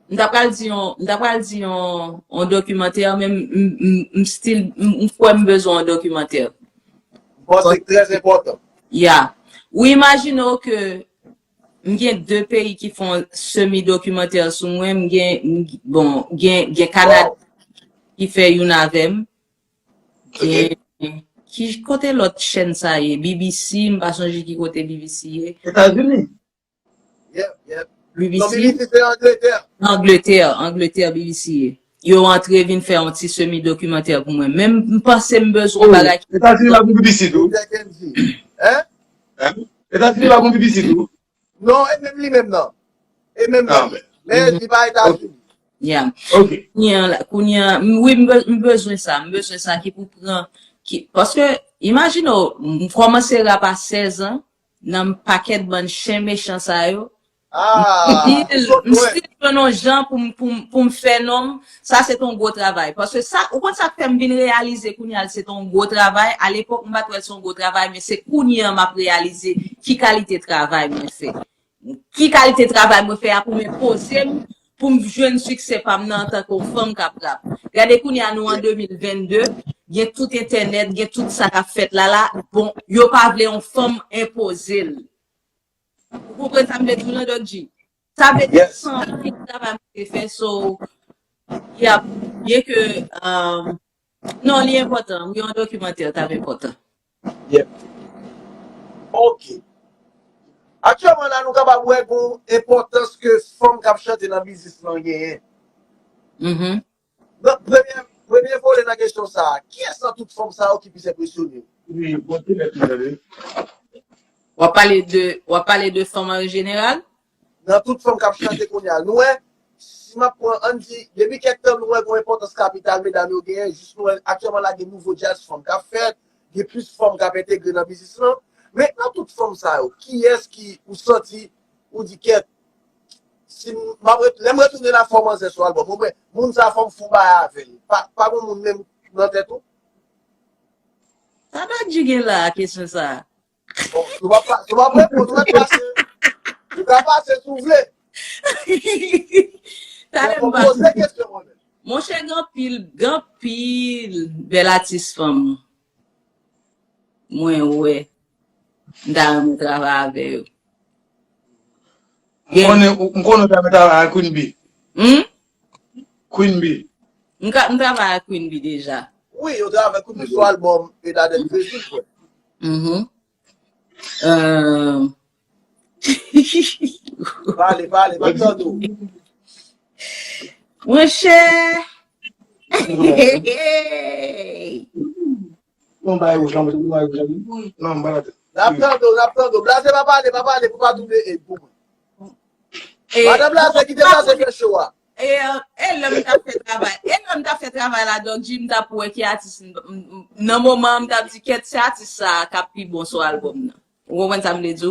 m ta pral di yon, m ta pral di yon, yon dokimantè, men m, m, m, m still, m, m kwè m bezwen yon dokimantè. M panse k trè enpòtan. Ya. Ou imajine w ke m gen de peyi ki fè yon semi dokimantè sou mwen, m gen, m, bon, gen, gen Kanada ki fè youn avè m. Gen, ki kote lòt chèn sa ye? B B C, m pa sonje ki kote B B C ye. Etazini. Yep, yep. B B C. Non, B B C se Angletè. Angletè, Angletè, B B C ye. Yo antre vin fè yon ti semi dokimantè pou mwen. Men m panse m bezwen yon bagay ki... Etazini pa gon B B C tou? Hein? Hein? Etazini pa gon B B C tou? Non, e menm li menm nan. E menm nan. Men li pa Etazini. Yeah. Ok. Kounye a la, kounye a, m, wi, m be-, m bezwen sa, m bezwen sa ki pou pran, ki, paske, imajine w, m kòmanse rap a sèz an, nan pakèt bann chen mechan sa yo. Ah, m still, m still jwenn yon jan pou m, pou m, pou m fè non m. Sa se t yon gwo travay. Paske sa, ou konn sa k fè m vin reyalize kounye a, se t yon gwo travay. Alepòk, m pa t wè l se yon gwo travay, men se kounye a m ap reyalize ki kalite travay mwen fè. Ki kalite travay mwen fè a pou m enpoze m, pou m jwenn siksè pa m nan antanke yon fanm k ap rap. Gade kounye a nou an de mil vennde, gen tout entènèt, gen tout sa k ap fèt la la. Bon, yo pa vle yon fanm enpoze l. Ou konprann sa m vle di w lan, Dòk G? Sa vle di se anpil travay mwen te fè, so, y ap, byen ke, um, non, li enpòtan. Wi, yon dokimantè t ap enpòtan. Yep. Ok. Aktyèlman la, nou kapab wè gon enpòtans ke fanm k ap chante nan biznis lan genyen. Mhm. Donk, premye, premye vole nan kesyon sa a, kiyès nan tout fanm sa yo ki plis enpresyone w? W ap pale de, w ap pale de fanm an jeneral? Nan tout fanm k ap chante kounye a. Nou wè, si m ap pran, ann di, depi kèk tan nou wè gon enpòtans kapital medam yo genyen, jis nou wè aktyèlman la gen nouvo djaz fanm k ap fèt, gen plis fanm k ap entegre nan biznis lan. Men nan tout fanm sa yo, kiyès ki ou santi, ou di kèt, si m, m ap ret-, lè m retounen la fò manzè sou albòm, ou wè, moun sa fò m fon bagay avè l. Pa, pa gon moun menm nan tèt ou? Sa Dadji gen la, kesyon sa? Bon, si w pa, si w pa reponn, ou mèt pase. Ou ka pase si w vle. Talè m Bon, pa. Poze kesyon mwen menm. Monchè, gen anpil, gen anpil bèl atis fanm mwen wè. M ta renmen travay avè yo. M konnen, m konnen w ta renmen travay ak Queen Bee. Hmm? Queen Bee. M ka, m travay ak Queen Bee deja. Wi, yo travay ak Queen Bee sou albòm Edad Èt Kredi, kwè. Mhm. Euh, Pale, pale, m ap tande w. Monchè. Non, bay wouj lan, bay wouj lan. Non, m pa la tèt. N ap tande w, n ap tande w. Blaze pa pale, pa pale, pou pa touble e pou mwen. E, Madan Blaze, kite Blaze fè show a. E, e lè m t ap fè travay, e lè m t ap fè travay la, Doc G, m t ap wè ki atis m, m, m, nan moman an, m t ap di, kèt, se atis sa a k ap pi bon sou albòm nan. Ou konprann sa m vle di w?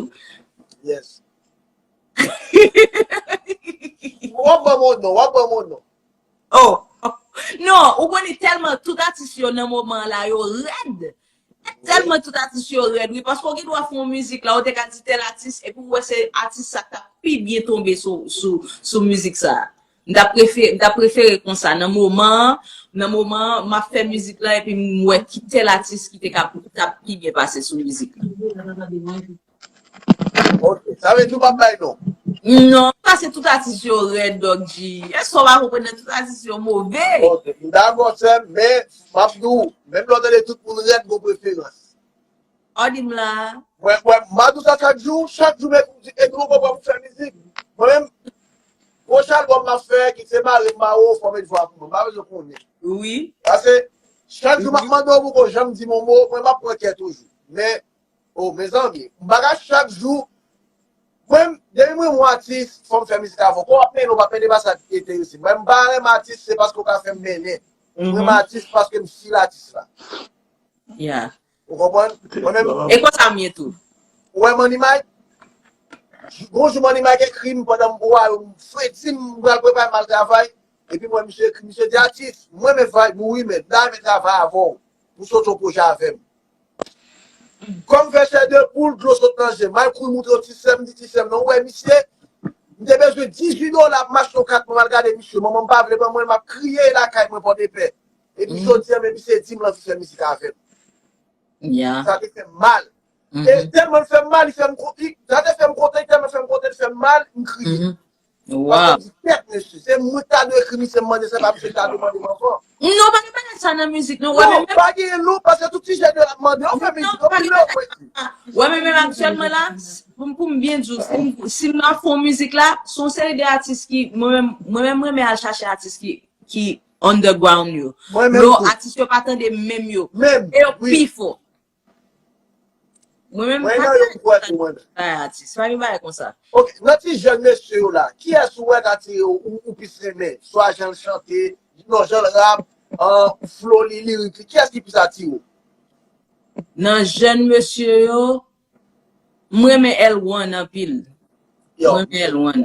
Yes. W ap ban m yon non, w ap ban m yon non. Oh, non, ou konnen tèlman tout atis yo nan moman an la, yo rèd. Tèlman tout atis yo rèd, wi, paske w gen dwa fè yon mizik la, ou te ka di tèl atis, epi w wè se atis sa k t ap pi byen tonbe sou, sou, sou mizik sa. M t ap prefere, m t ap prefere konsa, nan moman an, nan moman an, m ap fè mizik la, epi m wè ki tèl atis ki te ka, t ap pi byen pase sou mizik la. Ok, sa vle di w p ap bay non. Non, paske tout atis yo rèd, Doc G. Èske w pa konprann nan tout atis yo move? Ok, m dakò, sè m, men m ap di w, menm lè w tande tout moun rèd, gon preferans. Ò, di m la. Mwen, mwen, m ap di w sa chak jou, chak jou, men, e nou konprann pou fè mizik. Mwen menm, pwochen albòm m ap fè, kit se mare m mare w, fò w met vwa pou mwen. M pa bezwen konnen. Wi. Paske, chak jou, m ap mande w pou ko janm di m yon mo, mwen, m ap pran kè toujou. Men, oh, mezanmi, m pa ka chak jou, mwen, depi mwen, mwen atis, fò m fè mizik avè w. Kò w ap mennen, w p ap mennen pa sa ki enterese m. Mwen, m pa renmen atis, se paske w ka fè m mennen. Mwen, m atis paske m fil atis la. Yeah. Ou konprann? Mwen menm, E konsa m ye tou. Ou wè Money Mike? Gon jou Money Mike ekri m pandan m bwè, m fredi, m pral prepare m al travay. Epi m wè misye ekri, misye di, atis, mwen renmen vibe ou wi, men m ta renmen travay avè w pou sot yon pwojè avè m. Kòm fè chè de poul, dlo sot nan je m. M al kouri montre yon ti sè m, m di ti sè m, non, ou wè misye, m te bezwen dizuit dola pou m achte yon kat pou m al gade misye. Manman m pa vle ban mwen, m ap kriye lakay mwen Pòdepè. Epi jodi a, men misye di m l anvi fè mizik avè m. Yeah. Sa te fè m mal. E tèlman l fè m mal, li fè m ko-, li, sa te fè m kontan, li tèlman fè m kontan, li fè m mal, m kriye. Paske Wow. m di, kèt, mesye, se mwen ki ta dwe ekri misye, m mande, se pa misye ki ta dwe mande m ankò. Non, pa gen bagay sa nan mizik, non. Wè, Non, men menm, pa genyen non, paske tout ti jèn yo ap mande, yo fè mizik, non, pa anpil gen lè yo bagay pwenti. Wè, men menm aktyèlman la, s-, pou m, pou m byen di w, si m, si m ap fè yon mizik la, se yon seri de atis ki, mwen menm, mwen menm, mwen renmen al chache atis ki, ki underground yo. Mwen menm Lo tou. Atis yo pa tande menm yo. Menm, E yo wi. Pi fò. Mwen menm, Mwen pa nan yo m kwè tou, mwen menm. Bay atis. Pa gen bagay konsa. Ok, nan ti jèn mesye yo la, kiyès ou wè k atire w, ou, ou plis renmen? Swa jan l chante, non, jan l rap, an, flow li, lirik li, kiyès ki plis atire w? Nan jèn mesye yo, mwen renmen L one anpil. Yo. Mwen renmen L one.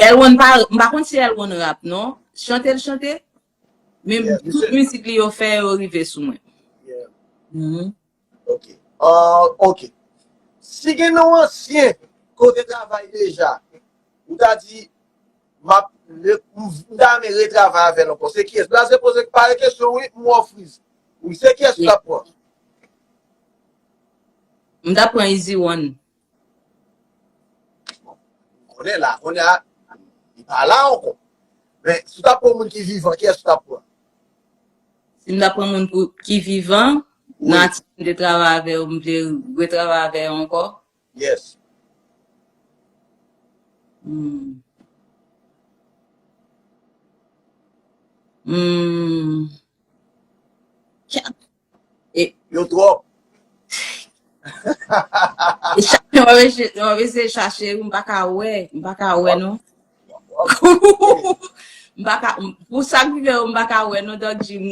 L one pa, m pa konn si L one rap, non. Chante l chante. Men Yeah, tout misye. Mizik li yo fè yo rive sou mwen. Yeah. Mhm. Ok. Ah, ok. Si gen yon ansyen ke w te travay deja, ou ta di, m ap, le, m, m ta renmen retravay avè l ankò. Se kiyès? Blaze poze, pale kesyon, wi, m wè w friz. Wi, se kiyès ou t ap pran? M t ap pran Easy One. Konnen la, konnen la, li pa la ankò. Men, si w t ap pran moun ki vivan, kiyès ou t ap pran? Si m t ap pran moun pou, ki vivan, Nan atis m te travay avè yo, m vle retravay avè yo ankò. Yes. Hmm. Hmm. Chat. E yo twòp. E chache, w ap eseye, w ap eseye chache, m pa ka wè, m pa ka wè non. M pa ka, pou sa k rive yo, m pa ka wè non, Dòk G, m,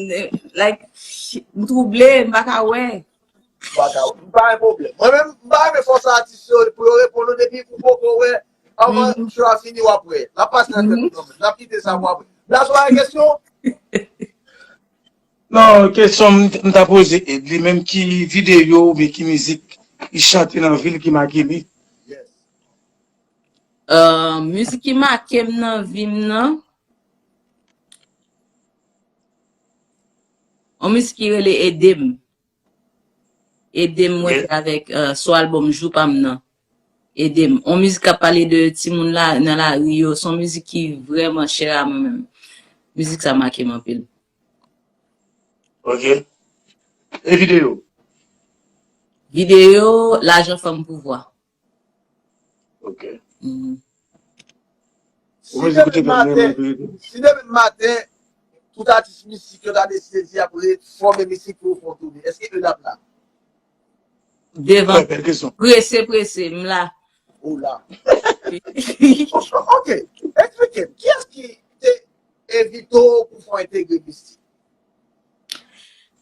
like, m twouble, m pa ka wè. M pa ka wè, m pa gen pwoblèm. Mwen menm, m pa renmen fòse atis yo pou yo reponn ou depi ou poko wè. Anvan show a fini, w ap wè. N ap pase nan tèt nou kanmenm. N ap kite sa pou apre. Blazo, pa gen kesyon? Non, kesyon m, m ta poze Ed, li menm ki videyo oubyen ki mizik li chante nan vi l ki make li? Ahh, mizik ki make m nan vi m nan, yon mizik ki rele Ede m. Ede m, mwen fè avèk, ahh, sou albòm Jou pa m nan. Ede m. Yon mizik k ap pale de timoun la, nan lari yo. Se yon mizik ki vrèman chè a mwen menm. Mizik sa make m anpil. Ok. E videyo? Videyo, Lajan, Fanm, Pouvwa. Ok. Mhm. Si demen maten, si demen maten, tout atis mistik yo ta deside di y ap refòme mistik pou yo fè yon toune, èske Ed ap la? Devan. Prese, prese, m la. Ou la. Ok. Eksplike m. Kiyès ki te envite w pou fè w entegre mistik?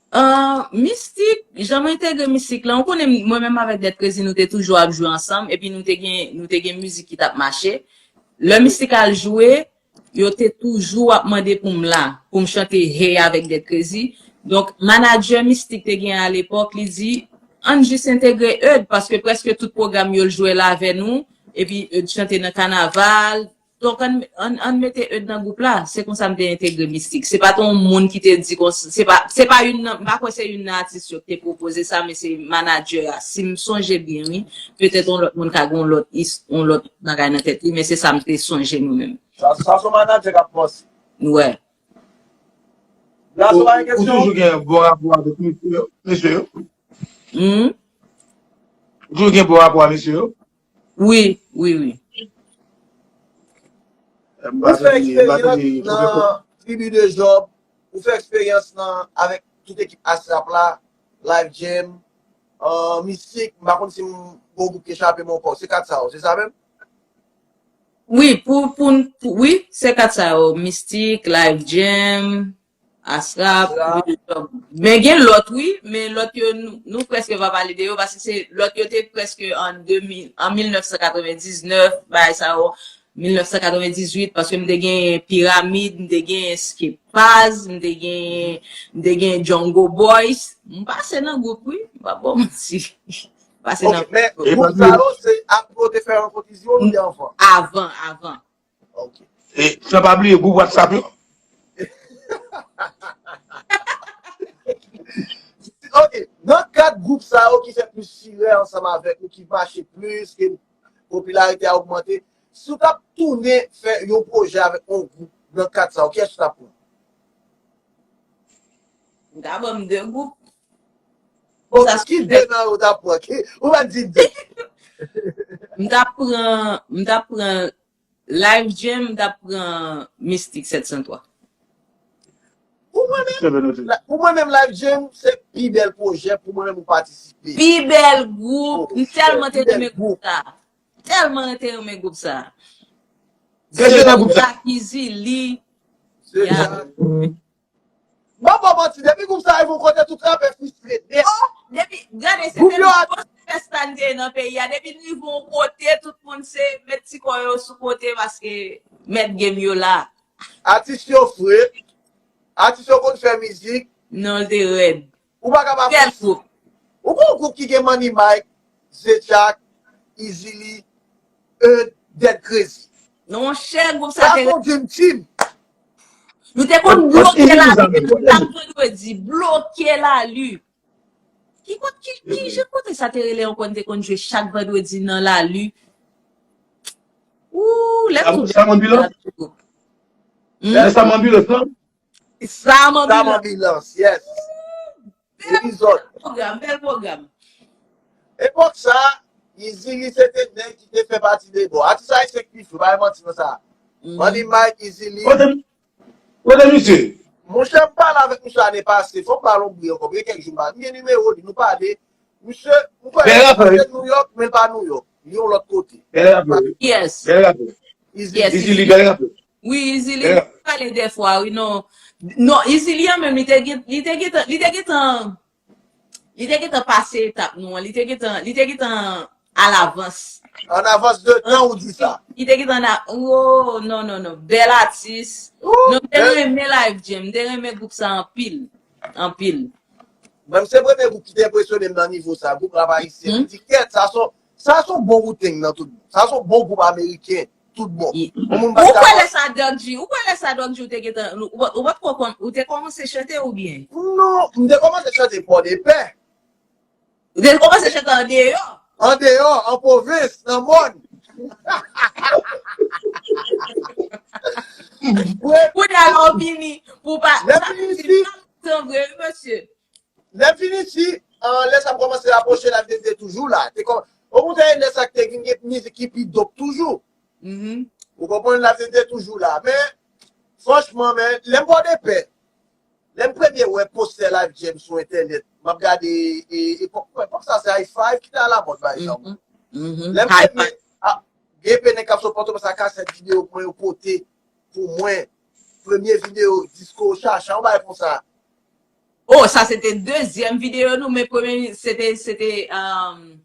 Ahh, mistik, jan mwen entegre mistik la, ou konnen mwen menm avèk Dèt Krezi, nou te toujou ap jwe ansanm, epi nou te gen, nou te gen mizik ki t ap mache. Lè mistik al jwe, yo te toujou ap mande pou m la, pou m chante Hey avèk Dèt Krezi. Donk, manadjè mistik te gen alepòk, li di, ann jis entegre Ed, paske prèske tout pwogram yo l jwe la avè nou, epi Ed chante nan kanaval, Donk, ann, ann, ann mete Ed nan gwoup la. Se konsa m te entegre Mistik. Se pa t yon moun ki te di konsa. Se pa, se pa youn nan, m pa kwè se youn nan atis yo ki te pwopoze sa, men se manadjè a. Si m sonje byen, wi. Petèt yon lòt moun ka gen yon lòt, yon lòt bagay nan tèt li, men se sa m te sonje mwen menm. Sa, sa se yon manadjè k ap panse. Wi. Blazo, pa gen kesyon? Ou toujou gen bon rapò avèk mesye yo? Mesye yo? Hmm? Ou toujou gen bon rapò avèk mesye yo? Wi, wi, wi. Ou fè eksperyans nan Tribi de Jòb, ou fè eksperyans nan, avèk tout ekip Asrap la, Live Jam, Mistik, m pa konn si m gen yon gwoup ki chape m ankò, se kat sa yo, se sa menm? Wi, pou, pou, wi, se kat sa yo, Mistik, Live Jam, Asrap, men gen lòt wi, men lòt yo nou, nou prèske pa pale de yo paske se lòt yo te prèske an de mil, an mil nèf san katrevendiznèf, bagay sa yo, mil nèf san katrevendizuit, paske m te gen Piramid, m te gen Escape Paz, m te gen, m te gen Jungle Boys, m pase nan gwoup wi, m p ap ba w manti. M pase nan gwoup. Ok, men gwoup sa yo se ak yo te fè rankont Izi yo oubyen anvan? Avan, avan. Ok. E san pa bliye gwoup WhatsApp yo. Ok. Nan kat gwoup sa yo ki fè plis chirè ansanm avèk ou, ki mache plis, ke popilarite a ogmante, si w t ap tounen fè yon pwojè avèk yon gwoup nan kat sa yo, kiyès ou t ap pran? M ta ban m de gwoup. Bon, ki de nan yo w t ap pran? Ou pa di de. M ta pran, m ta pran Live Jam, m t ap pran Mistik sèt san twa. Pou mwen menm, pou mwen menm Live Jam se pi bèl pwojè pou mwen menm ou patisipe. Pi bèl gwoup, m tèlman te renmen gwoup sa. Tèlman te renmen gwoup sa. Gade nan gwoup sa. Black Easy, li. Se sa. M pa ba w manti, depi gwoup sa rive yon kote, tout rapè fristre nèt. Oh, depi, gade, se te yon fèsta n te ye nan peyi a. Depi n rive yon kote, tout moun se met ti kò yo sou kote paske mèt game yo la. Atis yo fre, atis yo konn fè mizik. Non, l te rèd. Ou pa ka pa fè. Ou gon gwoup ki gen Money Mike, Zedjak, Easily, Eud, Dead Crazy. Monchè, gwoup sa te. Sa se yon dream team. Nou te konn bloke lali chak vandredi, bloke lali. Ki kot, ki, ki jan kote sa te rele ankò, nou te konn jwe chak vandredi nan lali? Ooh, lè m souvni. Sa m anbilans? Lè sa m anbilans, non? Sa m anbilans. Sa m anbilans, yes. Epizòd. Pwogram, bèl pwogram. Epòk sa, Eazy-Li se te nèg ki te fè pati de bon. Atis ayisyen ki pi fou, pa manti nan sa. Money Mike, Eazy-Li. Kote, kote misye? Monchè, m pale avèk misye ane pase. Fò m pale yon bri ankò. Gen kèk jou m pa. M gen nimewo li, nou pale. Misye, m kwè li se Nouyòk, men l pa Nouyòk. Li yon lòt kote. Bèl rapè. Yes. Bèl rapè. Eazy-Li. Yes, Eazy-Li, bèl rapè. Wi, Eazy-Li, nou pale dèfwa, wi, non. Non, Eazy-Li an menm, li te gen, li te gentan, li te gentan, li te gentan pase etap nou an, li te gentan, li te gentan alavans. An avans de tan ou di sa. Li te gentan a, oh, non, non, non, bèl atis. Non, m te renmen Live Jam, m te renmen gwoup sa anpil, anpil. Mwen, se premye gwoup ki te enpresyone m nan nivo sa, gwoup rap ayisyen. M di, kèt, sa son, sa son bon wouteng nan tout. Sa son bon gwoup ameriken, tout bon. Ou kwè lè sa Doc G, ou kwè lè sa Doc G ou te gentan, ou, ou pa t ko-, ou te kòmanse chante oubyen? Non, m te kòmanse chante Pòdepè. Ou te kòmanse chante andeyò? Andeyò, an pwovens, nan mòn. Kounye a la w vini pou pa. Lè m vin isi, tan vre, wi, mesye. Lè m vin isi, an, lè sa m kòmanse rapwoche la, m te toujou la. Te kòm, okontrè, lè sa ki te vin gen mizik ki pi dope toujou. Ou konprann, la, m te toujou la. Men, franchman, men, lè m Pòdepè, lè m premye wè postè Live Jam sou entènèt, m ap gade, e, epòk, epòk sa se Hi-Fi ki te alamòd, pa egzanp. Lè m premye, a, gen pe nèg k ap sot Pòtoprens ak kasèt videyo mwen yo pote pou mwen. Premye videyo, disko, chacha, yon bagay konsa. Oh, sa se te dezyèm videyo nou, men premye, se te, se te, um,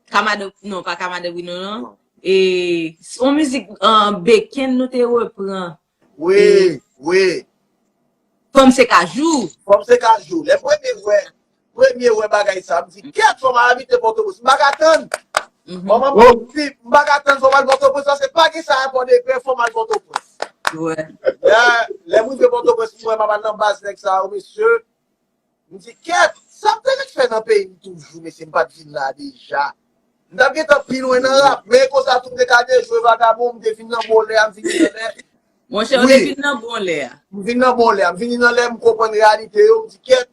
Kamade, non, pa Kamade Bruno, non. E, se yon mizik, um, Beken nou te repran. Wi, wi. Fanm se kajou. Fanm se kajou. Lè premye wè, premye wè bagay sa, m di, kèt, fò m al abite Pòtoprens. M pa ka tann. Manman m di, m pa ka tann, fò m al Pòtoprens, paske pa gen sa a Pòdepè, fò m al Pòtoprens. Lè, lè m rive Pòtoprens, m wè m ap al nan baz nèg sa yo, mesye. M di, kèt, sa m te ret fè nan peyi m toujou, mesye, m pa t vin la deja. M t ap gentan pi lwen nan rap, men konsa tou m te ka dejwe vagabon, m te vin nan bon lè a, m vini nan lè. Monchè, ou te vin nan bon lè a. M vin nan bon lè a, m vini nan lè m konprann reyalite yo, m di, kèt,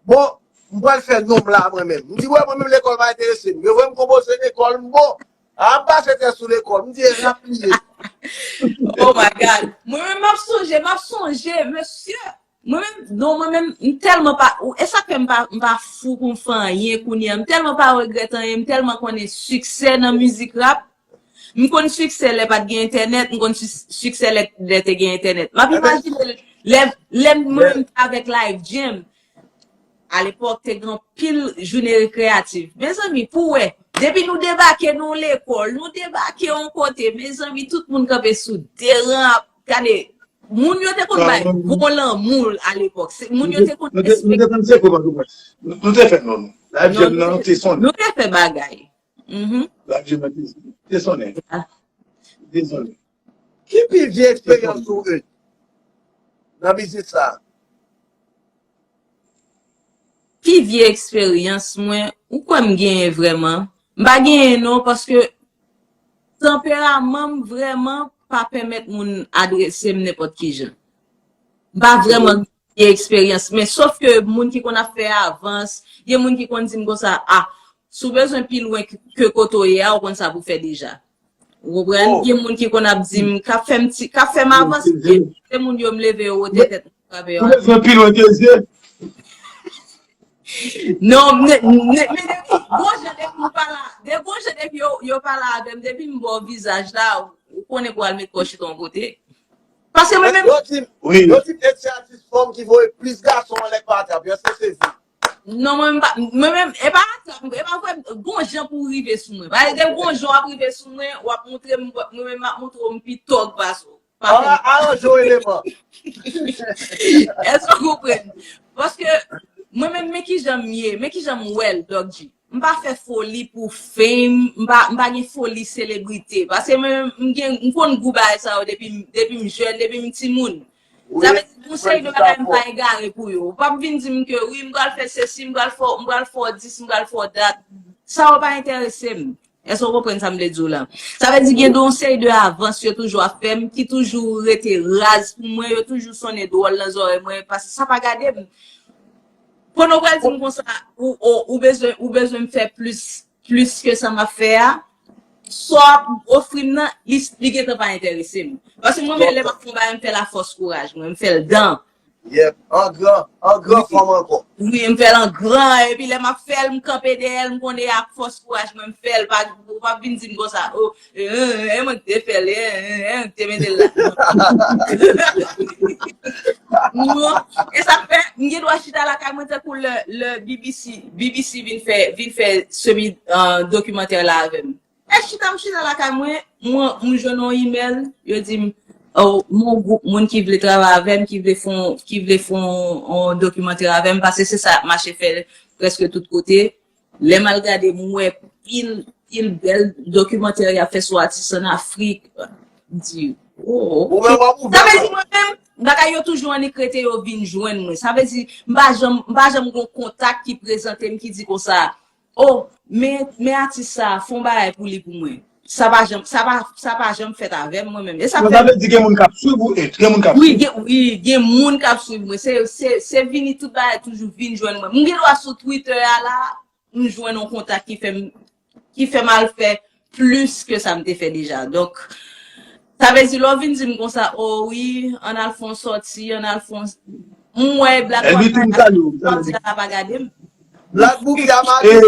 bon, m pral fè non m la mwen menm. M di, wè, mwen menm lekòl pa enterese m. Yo voye m konpoze lekòl, m bon. A, m pase tès sou lekòl, m di, e rap li ye. Oh my God. Mwen menm, m ap sonje, m ap sonje, mesye. Mwen menm, non, mwen menm, m tèlman pa, e sa k fè m pa, m pa fou pou m fè anyen kounye a. M tèlman pa regrèt anyen, m tèlman konnen siksè nan mizik rap. M konn siksè lè pa t gen entènèt, m konn si-, siksè lè, lè te gen entènèt. M ap imajine lè, lè mwen menm t avèk Live Jam. Alepòk, te gen anpil jounen rekreyatif. Mezanmi, pou wè, depi nou debake nan lekòl, nou debake yon kote, mezanmi, tout moun kanpe sou de ran ap gade. Moun yo te konn bay bon lanmou alepòk. Se, moun yo te konn respekte. Nou te, nou te, nou te konn se kòman nou wè. Nou, nou te fè non, nou. Live Jam nan te sonnen. Nou te fè bagay. Mhm. Live Jam nan te, te sonnen. Ah. Te sonnen. Ki pi vye eksperyans ou gen nan biznis sa a? Pi vye eksperyans mwen, ou kwè m genyen vrèman? M pa genyen non, paske tanperaman m vrèman pa pèmèt moun adrese m nenpòt ki jan. M pa vrèman gen eksperyans, men sòf ke moun ki konn ap fè avans, gen moun ki konn di m konsa, a, si w bezwen pi lwen ke, ke kote w ye a, ou konn sa pou w fè deja. Ou konprann? Gen moun ki konn ap di m, k ap fè m ti, k ap fè m avanse. Se moun yo m leve yo wote tèt mwen frape yo. Ou bezwen pi lwen ke zye? Non, men, men, men depi, bon jan depi ou pale, de bon jan depi yo, yo pale avè m, depi m ba w vizaj la, ou konnen pou al met kò w chita yon kote. Paske mwen menm. Yo di m, yo di m Ed se atis fanm ki voye plis gason anlè k pa atrap yo. Èske se vre? Non, mwen menm, mwen menm, e pa atrap, e pa vre, gon jan pou rive sou mwen. Pa egzanp, gon jan w ap rive sou mwen, w ap montre m, mwen menm m ap montre w m pi tòg pase w. Pa fè. Aranje w eleman. Èske w konprann? Paske mwen menm, men kijan m ye, men kijan m wè l, Doc G. M pa fè foli pou fame, m pa, m pa gen foli selebrite. Paske mwen, m gen, m konn gou bagay sa yo depi, depi m jèn, depi m timoun. Sa vle di, gon seri de bagay m pa egare pou yo. Ou p ap vin di m ke, wi, m pral fè sesi, m pral fè, m pral fè dis, m pral fè dat. Sa yo pa enterese m. Èske w konprann sa m vle di w la? Sa vle di gen yon seri de avans yo toujou ap fè m, ki toujou rete raz pou mwen, yo toujou sonnen dwòl nan zòrèy mwen, paske sa pa gade m. Konnen w pral di m konsa, ou, ou, ou bezwen, ou bezwen m fè plis, plis ke sa m ap fè a, sa w ap ofri m nan, li, li gentan pa enterese m. Paske mwen menm, lè m ap fè yon bagay, m fè l a fòs kouraj mwen, m fè l dan. Yep. An gran, an gran fòm ankò. Wi, m fè l an gran, epi lè m ap fè l, m kanpe dèyè l, m konnen ak fòs kouraj mwen, m fè l, pa, ou pa vin di m konsa, o, e, e, e, mwen ki te fè l, e, e, e, mwen ki te mete l la. Non, e sa k fè, m gen dwa chita lakay mwen tankou lè, lè B B C, B B C vin fè, vin fè semi, euh, dokimantè la avè m. E chita, m chita lakay mwen, mwen, m jwenn yon imèl, yo di m, oh, m yon gwoup moun ki vle travay avè m, ki vle fè, ki vle fè yon dokimantè avè m, paske se sa ap mache fè prèske tout kote. Lè m al gade, m wè pil, pil bèl dokimantè y ap fè sou atis an Afrik. M di, oh, ok. Sa vle di mwen menm, bagay yo toujou annik rete yo vin jwenn mwen. Sa vle di, m pa janm, m pa janm gon kontak ki prezante m, ki di konsa, oh, men, men atis sa, fè yon bagay pou li pou mwen. Sa pa janm, sa pa, sa pa janm fèt avè m, mwen menm. E sa fè. Sa vle di gen moun k ap swiv ou, e gen moun k ap swiv. Wi, gen, wi, gen moun k ap swiv mwen. Se, se, se vini tout bagay toujou vin jwenn mwen. M gen dwa sou Twitter a la, m jwenn yon kontak ki fè m, ki fè m al fè plis ke sa m te fè deja. Donk, sa vle di, lè w vin di m konsa, oh wi, ann al fè yon sòti, ann al fè yon, m wè Black Wall Party la pa gade m. Black Boogie a mare.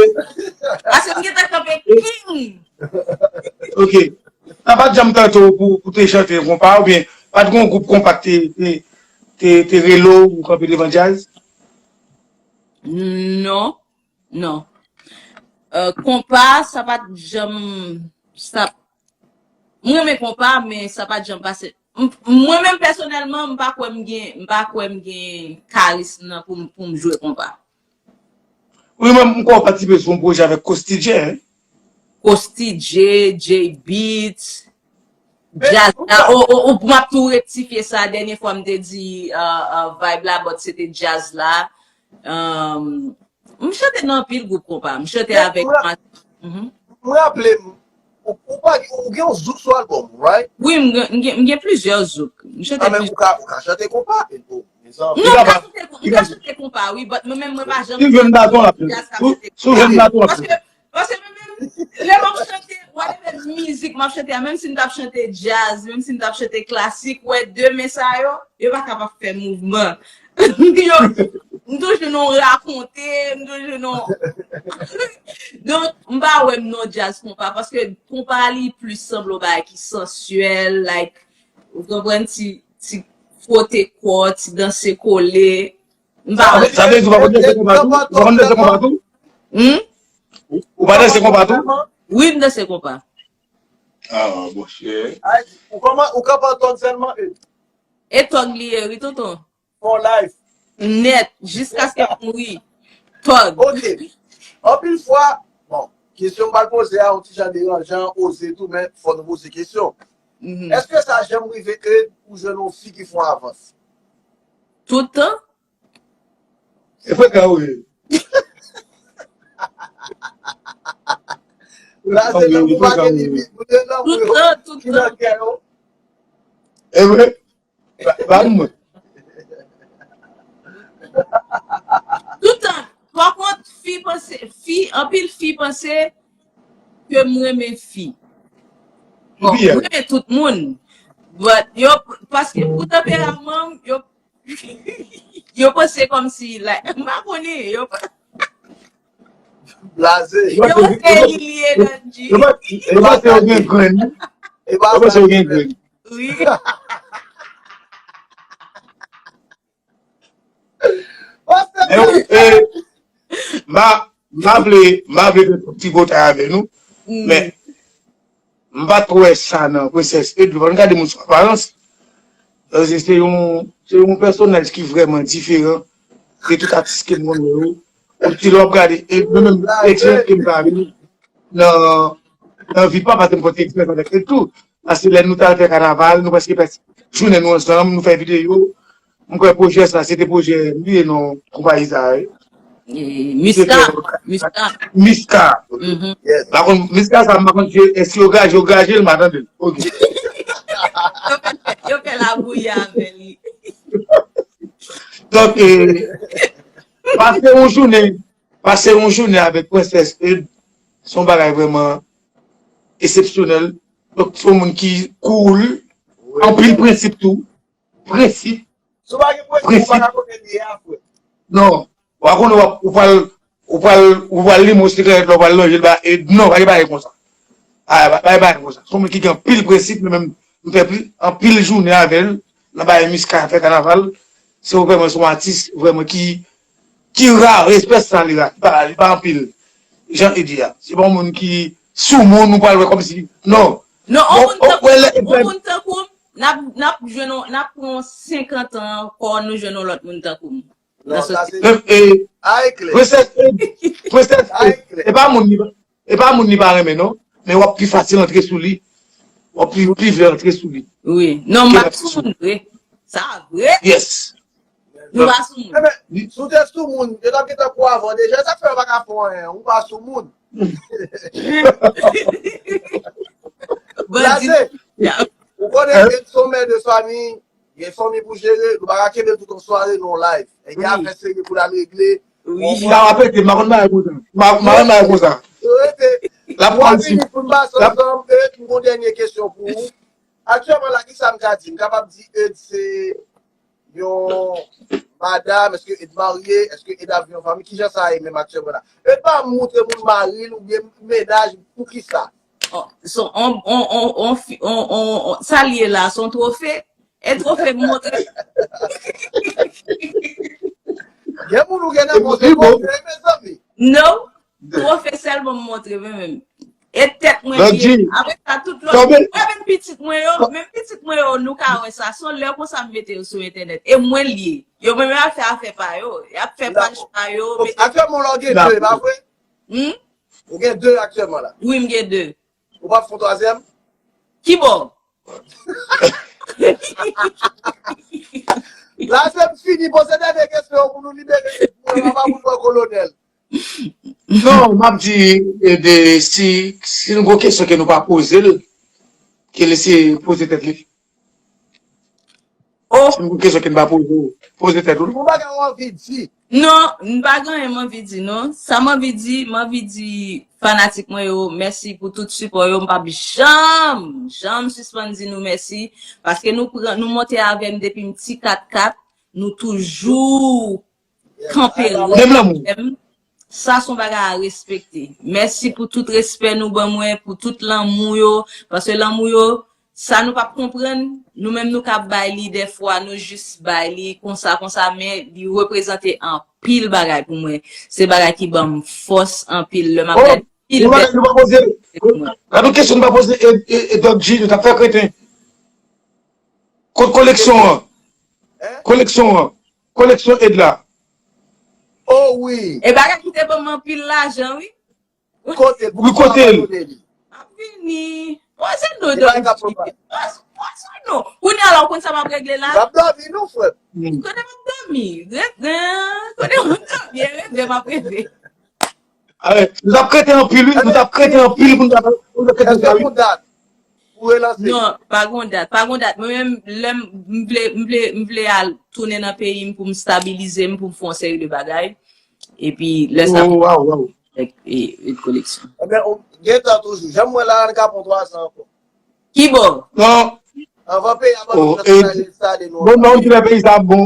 Paske m gentan kanpe king. Ok. Sa pa t janm tante w pou, pou te chante konpa oubyen pa t gon gwoup konpa k te, te, te, te rele w pou kanpe devan djaz? Non. Non. Euh, konpa, sa pa t janm, sa, m renmen konpa, men sa pa t janm pase. M, mwen menm pèsonèlman, m pa kwè m gen, m pa kwè m gen karism nan pou m, pou m jwe konpa. Wi, mwen, m kwè w patisipe sou yon pwojè avèk Costi J, hein? Costi J, J-Beatz, djaz la, o, o, o, m ap tou rektifye sa, dènye fwa m te di, euh, euh, vibe la, but se te djaz la. Euh, m chante nan anpil gwoup konpa, m chante avèk. M raple m, ou, ou pa, ou gen yon zouk sou album ou, right? Wi, m gen, m gen, m gen plizyè zouk. M chante plizyè. Ou ka, ou ka chante konpa, e bon, mezanmi. Non, m ka chante, m ka chante konpa, wi, but mwen menm, mwen pa janm. Si w jwenn baton, l ap jwenn. Si w jwenn baton, l ap jwenn. Paske mwen menm, lè m ap chante, whatever mizik m ap chante a, menm si m t ap chante djaz, menm si m t ap chante klasik, wè de men sa yo, yo pa kapab fè mouvman. Yo, m toujou nan rakonte, m toujou nan. Donk, m pa wè m nan djaz konpa, paske konpa li plis sanble yon bagay ki sansyèl, like, ou konprann, ti, ti fwote kò, ti danse kole. M pa wè. Sa vle di ou pa konn danse konpa tou? Ou pa konn danse konpa tou? Hmm? Ou pa danse konpa tou? Wi, m danse konpa. Ah, monchè. Ou kòman, ou kanpe an tòg sèlman, e? E tòg li ye, wi, tonton. For life. Nèt, jiskaske m mouri. Tòg. Ok. Anpil fwa, bon, kesyon m pral poze a, yon ti jan deranjan, oze tou, men fò nou poze kesyon. Èske sa janm rive ke ou jwenn yon fi ki fè yon avans? Tout tan? E frekan, wi. La, se lanmou pa gen limit. Ou gen lanmou yo ki nan kè yo. E vre? Ba m mwen. Tout tan. Pa kont, fi panse, fi, anpil fi panse ke m renmen fi. Bon, m renmen tout moun. But yo, paske pou tanperaman m, yo, yo panse kòmsi, like, m pa konnen, yo. Blaze. Yo se li ye, Gandji. Yo panse yo gen grenn. Yo panse yo gen grenn. Wi. M pa, m pa vle, m pa vle fè ti botay avè nou, men m pa twò wè sa nan Princess Edou. Fò n gade moun sou aparans. Paske se yon, se yon pèsonaj ki vrèman diferan de tout atis ke m konn yo. Epi lè w ap gade, e mwen menm, eksperyans ke m pa vin nan, nan vi pa, paske m konn eksperyans avèk li tou. Paske lè nou t al fè kanaval, nou prèske pase jounen nou ansanm, nou fè videyo. M kwè pwojè sa, se te pwojè, m bliye non konpayi sa a, wi. Miska. Miska. Miska. Pa konn, Miska sa, m pa konn si, èske yo graje, yo graje l, m pa tande l. Ok. Yo fè labouyi avè li. Donk, e, Pase yon jounen, pase yon jounen avèk Prensès Eud, se yon bagay vrèman eksepsyonèl. Donk, se yon moun ki cool, anpil prensip tou. Prensip. Si w pa gen prensip, ou pa ka konnen li a, frè. Non. W a konnen w ap, ou pral, ou pral, ou pral limen yon sigarèt la, ou pral lonje l ba Eud. Non, pa gen bagay konsa. A, pa, pa gen bagay konsa. Se yon moun ki gen anpil prensip, li menm, m fè pli, anpil jounen avè l, nan bagay miska, fè kanaval. Se vrèman, se yon atis, vrèman, ki, ki ra, espès sa li ra, li pa, li pa anpil. Jan Eud di a. Se pa yon moun ki sou moun, ou pral wè kòmsi, non. Non, yon moun tankou m, yon moun tankou m, n ap, n ap jwenn yon, n ap pran yon senkant an ankò, nou jwenn yon lòt moun tankou m. Non, sa se. Menm, e, Prensès, e, Prensès, e, e pa moun li, e pa moun li pa renmen, non. Men w ap pi fasil antre sou li. W ap pi, pi vle antre sou li. Wi. Non, m pa sou moun vre. Sa vre. Yes. Nou pa sou moun. Ebyen, si w te sou moun, yo t ap gentan kou avan deja. Sa k fè yo pa ka fè anyen. Ou pa sou moun. Bandi. Ou konnen ke somè de fanmi, gen fanmi pou jere, nou pa ka kenbe l tout yon sware nan yon live. E gen afè serye pou n al regle. Wi. Sa va pete, m pa konn bagay konsa. M pa, m pa konn bagay konsa. Rete. L ap pran minit pou n pase ansanm, e m gon dènye kesyon pou ou. Aktyèlman la, ki sa m ka di? M kapab di Eud se yon madanm, èske Eud marye, èske Eud ap gen yon fanmi, kijan sa ye menm aktyèlman la? Eud pa moutre moun mari l oubyen mennaj, poukisa? Oh, so, on, on, on, on, fi- on, on, on, sa l ye la, se yon twofe. E twofe m montre. Gen moun ou gen nan men w se twofe, mezanmi. Non, twofe sèlman m montre, men menm. E tèt mwen li ye. Apre sa, tout lòt, mwen menm pitit mwen yo, menm pitit mwen yo, nou ka wè sa. Se yon lè konsa m mete yo sou entènèt. E mwen li ye. Yo menm y ap fè afè pa yo. Y ap fè paj pa yo. Aktyèlman, la, w gen de, pa vre? Hmm? Ou gen de aktyèlman la. Wi, m gen de. Ou p ap fè yon twazyèm? Kibò? La, se m fini poze dènye kesyon pou nou libere moun an, pa pou nou pran kolonèl. Non, m ap di, e, de, si, si nou gon kesyon ke nou pa poze l, ke l eseye poze tèt li. Oh. Si nou gon kesyon ke nou pa poze, poze tèt ou. Ou pa gen anvi di. Non, m pa gen anyen m anvi di, non. Sa m anvi di, m anvi di fanatik mwen yo, mèsi pou tout sipò yo. M p ap janm, janm sispann di nou mèsi. Paske nou pran, nou monte avè m depi m ti kat kat. Nou toujou kanpe rèd. Menm lanmou. Sa se yon bagay a respekte. Mèsi pou tout respè nou ban mwen, pou tout lanmou yo. Paske lanmou yo, sa nou p ap konprann, nou menm nou ka bay li dèfwa, nou jis bay li konsa, konsa, men li reprezante anpil bagay pou mwen. Se bagay ki ban m fòs anpil. Lè m ap gade anpil bèl. Gade yon kesyon nou pa poze, e, e, e Doc G, nou t ap fè kreten. Kot koleksyon an? Koleksyon an. Koleksyon Ed la. Oh wi. E bagay ki te ban m anpil lajan, wi. Kote l? Pou ki sa w abandone li? M ap vini. Poze nou, Doc G. Poze nou. Kounye a la, ou konn sa m ap regle la? M ap dòmi, non, frè m. Kote m ap dòmi? Kote m ap dòmi? E reve m ap reve. Nou t ap kreten anpil, wi. Nou t ap kreten anpil pou nou ta, pou nou ta kreten sa, wi. Pou relanse. Non, pa gon dat, pa gon dat. Mwen menm, lè m, m vle, m vle, m vle al tounen nan peyi m pou m stabilize m, pou m fè yon seri de bagay. Epi, lè sa, oh, wow, wow. Avèk, e, e koleksyon. Ebyen, ou gen tan toujou. Jan m wè la, n ka pran twa zan ankò. Kibò? Non. Anvan peyi a ban nou chans pou n al enstale nou. Bon, non, ki lè peyi sa ap bon.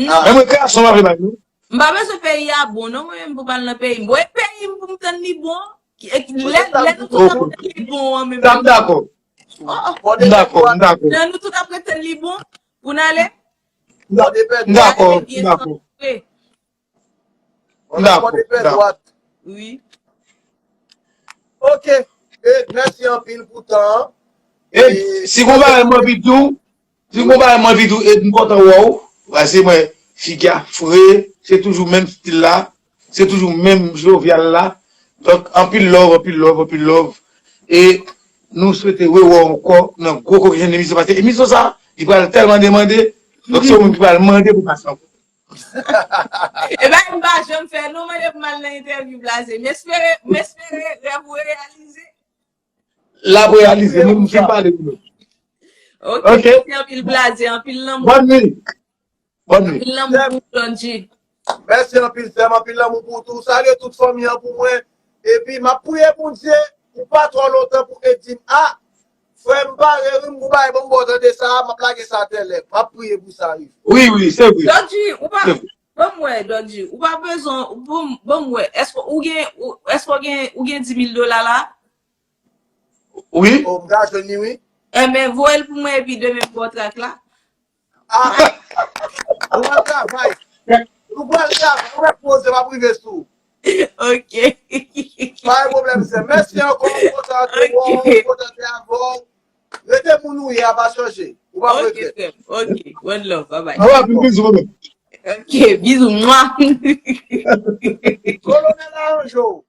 Non. Menm rekreasyon m ap vle bay nou. M pa bezwen peyi a bon, non, mwen menm pou m al nan peyi m. Bon, e peyi m pou m tann li bon. Lè, lè nou tout ap tann li bon an menm. Sa m dakò. M dakò, m dakò. Lè nou tout ap ret tann li bon, pou n ale. M dakò, m dakò. M dakò, m dakò. Wi. Ok. E mèsi anpil pou tan an. E si gon bagay m anvi di w, si gon bagay m anvi di w, e m kontan wè w. Paske mwen, figi a fre, se toujou menm stil la, se toujou menm jovyal la. Donk, anpil love, anpil love, anpil love. E nou swete rewè w ankò nan gwo kokenn emisyon. Paske emisyon sa, li pral tèlman demande. Donk, se yon moun ki pral mande pou pase ankò. Ebyen, m pa janm fè non, mande pou m al nan entèvyou Blaze. M espere, m espere rèv ou reyalize. L ap reyalize, m fin pale pou nou. Ok, mèsi anpil Blaze, anpil lanmou. Bòn nwit. Bòn nwit. Anpil lanmou pou Don G. Mèsi anpil, frè m, anpil lanmou pou ou tou. Salye tout fanmi an pou mwen. Epi, m ap priye Bondye pou pa twò lontan pou Eddy. A, frè m, pare wi, m pou bay, bon, m ba w tande sa, m ap lage sa atè lè. M ap priye pou sa rive. Wi, wi, se vre. Dodji, ou pa. Ban m wè, Dodji. Ou pa bezwen. Ban m wè. Èske ou gen, èske ou gen, ou gen dis mil dola la? Wi. O, m ka jwenn li, wi. Enben, voye l pou mwen epi demen m ba w trak la. Ah, ou ap travay. Ou pral travay, ou mèt poze, m ap rive sou. Ok. Pa gen pwoblèm, sè. Mèsi ankò, m kontan te wè w, m kontan te avè w. Rete moun ou ye a, pa chanje. Ou pa regrèt. Ok, one love, bye bye. Alright, bizou, bye. Ok, bizou, mwa. Kolonèl Laranjo.